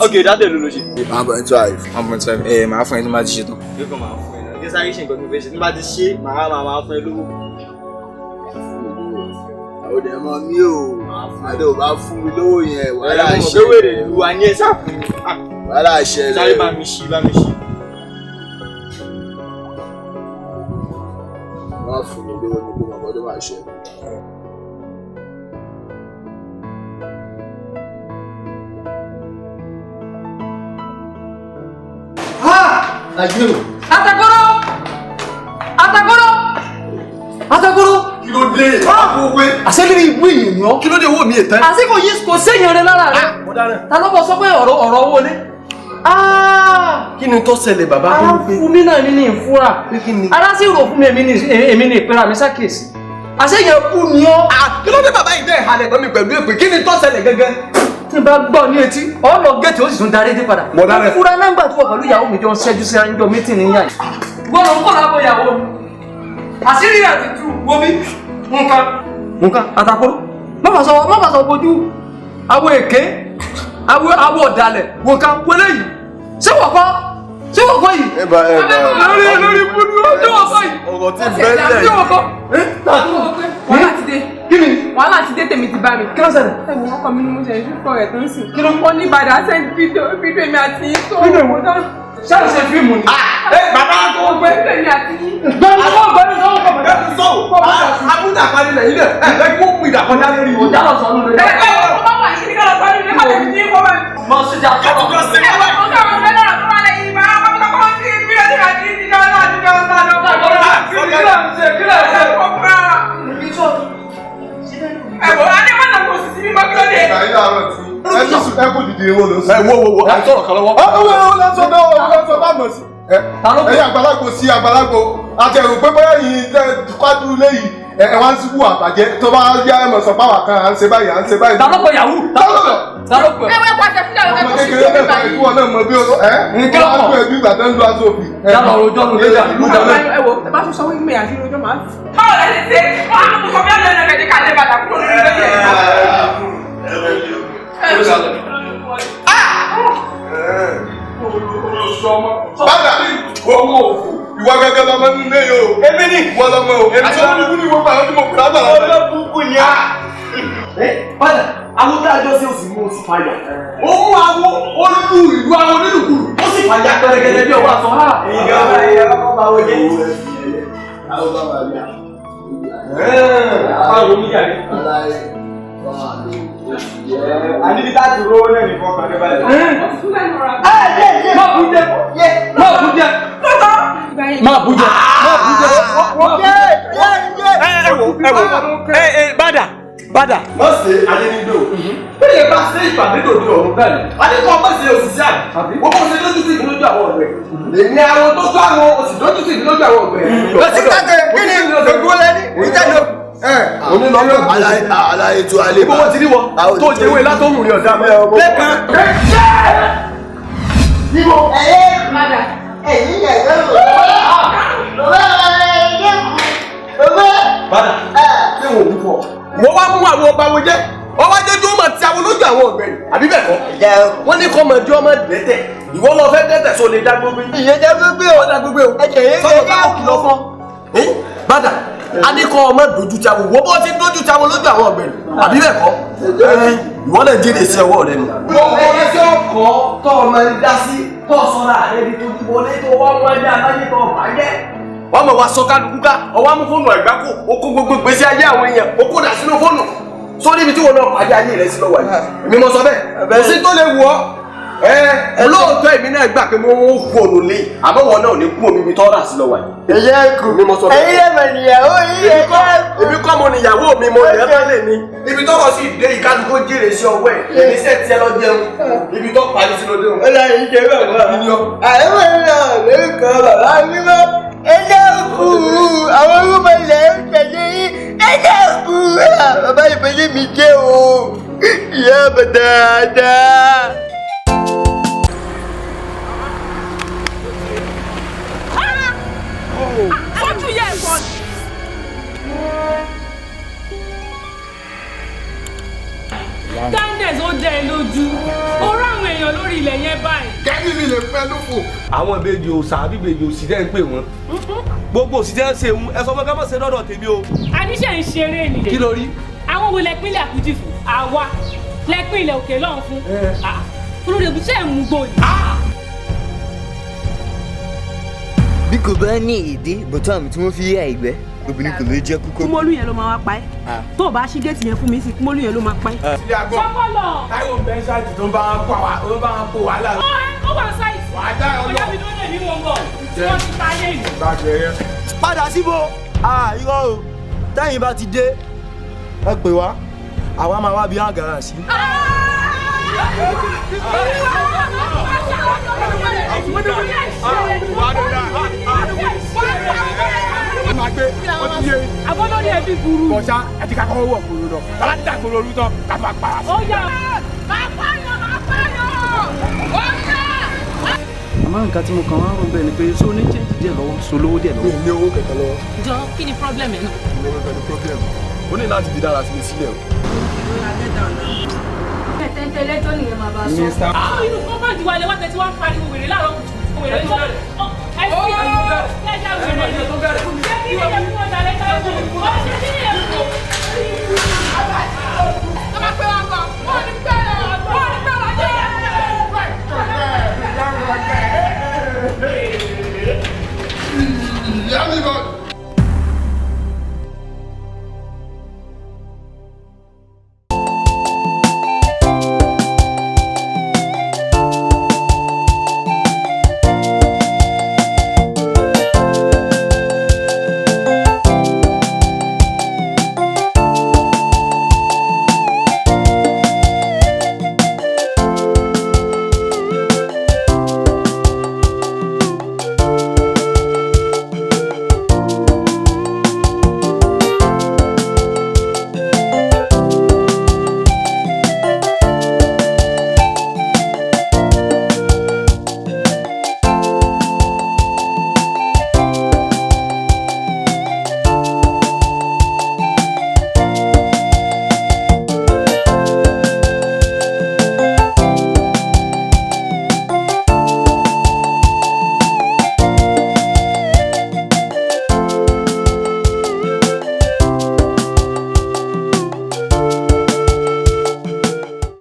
Speaker 6: ok data èlò ló ṣe.
Speaker 12: 1.5.
Speaker 6: 1.5 ẹ máa fún ẹ tí máa ti ṣe tán. Yóò kàn máa fún ẹ náà kí sáré ṣe nǹkan tí mo fẹ́ ṣe tí bá ti ṣe màá máa fún ẹ lówó.
Speaker 12: Àwọn ọdẹ mọ mi ò àdó ò bá fún mi lówó yẹn wàhálà ṣe.
Speaker 6: Ẹ mọ̀ pé wèrè ìlú wa ní ẹ sáà fún mi.
Speaker 12: Wàhálà ṣẹlẹ̀.
Speaker 6: Sáré bá mi ṣí bá mi ṣí.
Speaker 12: Wọ́n á fún mi lówó ní kó mọ̀ ọdún máa ṣe.
Speaker 9: Atakoro! Atakoro! Atakoro!
Speaker 2: Kí ló dé?
Speaker 9: Àṣẹ́lérí ibú èèyàn ni ọ́.
Speaker 2: Kí ló dé owó mi ètẹ́?
Speaker 9: Àṣé kò yí kò séèyàn rẹ lára rẹ. Ta ló bọ̀ sọ pé ọ̀rọ̀ owó lé?
Speaker 2: Kí ni tó ṣẹlẹ̀ bàbá tó ń pè?
Speaker 9: Ara fún mi náà ní ní ìfúra. Ara sì rò fún mi èmi ní ìpera mi ṣàkíyèsí. Àṣeyàn kú ni ọ́.
Speaker 2: Kí ló dé bàbá yìí dẹ́ ìhalẹ̀ mọ́ mi pẹ̀lú èpè? Kí ni tó ṣẹlẹ̀ gẹ́gẹ́?
Speaker 9: Tí n bá gbọ́ ní etí, ọ lọ géètì ó sì tún darí dé padà.
Speaker 2: Mo dára.
Speaker 9: Fúra náà gbà tó wà pẹ̀lú ìyàwó mi jọ ń ṣẹ́jú sí ara ń jọ mítìnì yàn yìí. Gbọ́dọ̀ ń kọ̀ lábọ̀ ìyàwó mi. Àṣírí àti tú wo mi. Nǹkan nǹkan àtàkùrọ̀ má fà sọ bojú àwọn èké àwọn ọ̀dàlẹ̀ wò ká wọlé yìí ṣé wọ́n kọ́ ṣé wọ́n kọ́ yìí. Lórí lórí búdú ṣé wọ́n kọ́ yìí.
Speaker 2: Ọ̀rọ̀ tí bẹ́ẹ̀ lẹ̀
Speaker 9: ṣé wọ́n kọ́.
Speaker 1: Wàhálà ti dé.
Speaker 9: Kí ni?
Speaker 1: Wàhálà ti dé, tèmi ti bá mi.
Speaker 9: Kí ló ṣẹlẹ̀?
Speaker 1: Ẹ̀wọ̀n ọkọ mi ni mo ṣẹlẹ̀ fífọ rẹ̀ tó ń sìn. Kí ló? Ó ní Ìbàdàn send fídíò mi àti yín tó.
Speaker 9: Fídíò wo? Ṣáà ṣe fíìmù ni. Bàbá tó ń gbé.
Speaker 1: Fídíò mi àti yín.
Speaker 9: Gbẹ́nu sọ̀wọ́ gbẹ́nu sọ̀wọ́
Speaker 10: gbẹ́nu sọ̀wọ́. Abúlé àpárí lẹ̀ yín lẹ̀ ẹ̀ kó mú ìdàkọjá lórí.
Speaker 9: Ọjà lọ sọnù lórí.
Speaker 1: Ẹ ẹ ó bá wà ní kíkọ́ lọ sọnù ní kọ́lẹ̀ ní kó bá.
Speaker 9: Mọ síjà sọ̀rọ̀.
Speaker 1: Ẹ wọ ọ̀gá àwọn ọ̀gá lọ́rọ̀ tó wà lẹ́yìn bá kọ́kọ́ sí fídíò mi àti yín ní ọ̀nà àti ọ̀nà Ẹ̀wọ̀n Adébọ̀nà kò sì sí mímọ́ kí ló dé.
Speaker 8: Ẹ kò dìde ewo ló sọ.
Speaker 10: Ẹ wo wo wo à ń sọ̀rọ̀ kan lọ́wọ́.
Speaker 8: Ẹ wo wo lọ sọ náà wo lọ sọ bá mọ̀ sí. Ẹ̀yin àgbàlagbò sí àgbàlagbò àti ẹ̀rù pé bóyá yìí tẹ kwádùú léyìí ẹ wá ń síbú àbàjẹ́ tó bá yá ẹ mọ̀ sọ páwà kan à ń ṣe báyìí à ń ṣe báyìí.
Speaker 9: Ta ló pe yahoo? Ta ló pe? Ta ló pe?
Speaker 1: Ẹ wẹ́ pàṣẹ fún ìyàwó
Speaker 8: Ọmọ
Speaker 1: ẹ̀kọ́ sí
Speaker 8: kékeré
Speaker 1: ìjọba
Speaker 8: mẹ́fà
Speaker 1: yìí.
Speaker 8: ikú ọ̀nà mọ̀ bí o ẹ́
Speaker 9: Kí ló
Speaker 8: wọ́n á
Speaker 9: pọ̀?
Speaker 8: kó ẹbí ìgbà tó ń lo aṣọ òfì.
Speaker 9: Yálà rojọ́ nù lé ìlú dàbẹ́.
Speaker 1: Ẹ wo ẹ bá tún sọ wípé mi àti rojọ́ máa. Báwo la ṣe ṣe? Wọ́n á mú kọ́bí ọ̀nà ẹ̀rọ ẹ̀jẹ̀ kalẹ̀ bàtà kúrò lórí lórí ẹ̀.
Speaker 8: Bàdà owó òfò ìwọ gẹ́gẹ́ lọmọ nínú ilé yìí o.
Speaker 10: Èmi ni.
Speaker 8: Ìwọ lọmọ o. Èmi tó ní ní gbogbo àwọn tí mo pè lágbàlá.
Speaker 10: Olóbùkún ni a. Padà, àwọn tá a jọ sí oṣù mú oṣù fàyà. Ó mú awo, ó lu ìlú awo nílùkulù, ó sì fàyà pẹrẹgẹdẹ bí ọwọ́ àtọ́.
Speaker 11: Ìjọba ìyá kọ́kọ́ bá wọlé.
Speaker 10: Báwo ni yàrá?
Speaker 11: Àníbi tá a ti rówó náà nìkan kan ní báyìí.
Speaker 9: Má bú jẹ. Má bú jẹ. Má bú jẹ. Má bú jẹ.
Speaker 10: Ẹ wo ẹ wo ẹ ẹ bàdà bàdà. Má ṣe ayé nígbè o. Bẹ́ẹ̀ bá ṣe ìpàdé lòdì ọ̀run bẹ́ẹ̀ ni. Adékọ̀ má ṣe òṣìṣẹ́ àbí. Wọ́n kò ṣe lójú sí ìlú lójú àwọn ọ̀rẹ́. Èmi àwọn tó tó àwọn òsì lójú sí ìlú lójú àwọn ọ̀rẹ́.
Speaker 11: Lọ sí káàkiri kí ni gbogbo lẹ́ni ìjáde.
Speaker 12: Aláyé tó alẹ́
Speaker 10: Ibo wọn ti rí wọn tó jẹ́wé látọ̀hún rí ọ̀dà mẹ́. Lẹ́kan.
Speaker 5: Ibo.
Speaker 1: Padà.
Speaker 5: Ẹ̀yin yẹn lọ́wọ́.
Speaker 10: Bàdà ṣé wọn ò wí fún ọ? Wọ́n wá mú àwọn ọba wọn jẹ́. Wọ́n wá jẹ́ tó máa ti àwọn lójú àwọn ọ̀gbẹ́ni. Àbí bẹ́ẹ̀ kọ́? Wọ́n ní kọ́ máa di ọmọ dẹ́tẹ̀. Ìwọ lọ fẹ́ dẹ́tẹ̀ sọ lè dá gbogbo.
Speaker 5: Ìyẹn dá gbogbo o.
Speaker 10: Ó dá gbogbo o.
Speaker 5: Ẹ̀jẹ̀ yẹn
Speaker 10: Sọ́dọ̀ táwọn kìlọ̀ fún ọ. Bàdà, a ní kọ́ ọmọ dojú ti àwọn. Wọ́n bọ́ ti dojú ti àwọn lójú àwọn ọ̀gbẹ́ni. Àbí bẹ́ẹ̀ kọ́? Ìwọ náà jèrè sí ọwọ́ rẹ nù. Gbogbo ẹsẹ̀ ọkọ̀ tó ọmọ ń dá sí tó sọ́ra rẹ ní tójú wọlé tó wọ́n wọ́n dá láyé tó bàjẹ́. Wọ́n mọ̀ wá sọ kálukú ká ọwọ́ mú fóònù àgbákò ó kó gbogbo ìgbésí ayé àwọn èèyàn ó kó dà sínú fóònù sórí ibi tí wọn náà pàdé ayé rẹ sí lọ́wọ́ yìí èmi mọ sọ bẹ́ẹ̀ kò sí tó lè wù ọ́ ẹ olóòótọ́ èmi náà gbà pé mo ń kú ònú lé àmọ́ wọn náà ò ní kú omi ibi tọ́ rà sí lọ́wọ́ yìí.
Speaker 5: Ẹ̀yẹ́ kù.
Speaker 10: Èmi mọ sọ bẹ́ẹ̀.
Speaker 5: Ẹ̀yin lẹ́mọ̀ níyàwó yìí ẹ̀yẹ́ kù.
Speaker 10: Èmi kọ́ mo níyàwó mi mo lè bá lè ní. Ibi tọ́rọ̀ sì dé ìkálukú jèrè sí ọwọ́ ẹ̀ èmi sẹ́ tiẹ̀ lọ jẹun ibi tó parí sí lóde òun.
Speaker 5: Ó lọ yìí ṣe bàbá. Àwọn ènìyàn lórúkọ bàbá mímọ́. Ẹ̀yẹ́ kù. Àwọn orúkọ ilẹ̀ ń tẹ̀lé yín. Ẹ̀yẹ́ kù. Bàbá ìbẹ́lẹ̀ mi jẹ́ o. Ìyá bàtà dáadáa.
Speaker 7: Sójú yẹ ẹ̀kọ́ ni. Kindness ó dẹ́ ẹ lójú. Ó rá àwọn èèyàn lórí ilẹ̀ yẹn báyìí.
Speaker 8: Kẹ́mi mi lè fẹ́ lófò.
Speaker 3: Àwọn ìbejì òòṣà àbí ìbejì òsì tẹ́ ń pè wọ́n. Gbogbo òsì tẹ́ ń ṣe ń ẹ sọ fún ká má ṣe lọ́dọ̀ tèmi o.
Speaker 7: Àníṣe ń ṣeré ni.
Speaker 3: Kí ló rí?
Speaker 7: Àwọn wo lẹ pínlẹ̀ Àkújì fún? Àwa lẹ pínlẹ̀ Òkè lọ́hùn fún. Olórí èbúté ẹ̀ mú gbòòlì.
Speaker 6: Bí kò bá ní ìdí bọ̀tọ́ àmì tí wọ́n fi yá ìgbẹ́ obìnrin kò lè jẹ́ kúkọ́.
Speaker 1: Kúmọ́lù yẹn ló máa wá pa ẹ́. Tó o bá ṣí géètì yẹn fún mi sí Kúmọ́lù yẹn ló máa pa ẹ́.
Speaker 7: Sọ́kọ́lọ̀.
Speaker 4: Táíwò ń bẹ ṣáàtì tó ń bá wọn kó àwa ó ń bá wọn kó wàhálà.
Speaker 7: Ó wà sáìtì.
Speaker 4: Wàá dá ọ lọ.
Speaker 7: Ọjọ́ mi dúró lè ní wọn bọ̀. Wọ́n ti ta ayé ìlú.
Speaker 5: Padà síbo. Irọ́ o. Tẹ́yìn bá ti dé, ẹ pè wá. Àwa máa wá bí àgàrà sí.
Speaker 7: Àbọ̀lórí ẹbí burú.
Speaker 4: Bọ̀ṣá ẹ ti ká kọ́kọ́ wọ̀ kúrò lọ. Tọ́lá ti dàgbòrò olú tán ká tó máa para sí.
Speaker 7: Ó yá. Máa pààyàn, máa pààyàn. Ó yá.
Speaker 3: Àmọ́
Speaker 9: Àmọ́ nǹkan tí mo kàn wá ń rò bẹ́ẹ̀ ni pé ṣó ní change díẹ̀ lọ́wọ́, ṣó lówó díẹ̀ lọ́wọ́.
Speaker 8: Mi ò ní owó kankan lọ́wọ́.
Speaker 7: Jọ, kí ni problem ẹ náà?
Speaker 8: Ìwọ kankan ní problem. O ní láti fi dára sí mi sílẹ̀ o.
Speaker 7: Tẹ́ntẹ́lẹ́ tó nìyẹn máa bá a sọ.
Speaker 9: Mr.
Speaker 7: Inú compound wa lẹ wá tẹ́tí wá ń pariwo wèrè láàárọ̀ kùtùkùtù wèrè tó. Ẹ fi ẹja wèrè. Ṣé kí ni ẹ fún ọjà lẹ́ka ẹ̀kọ́? Ó ṣe kí ni ẹ fún?
Speaker 1: Tó bá pẹ́ wá gan, wọ́n ní pẹ́.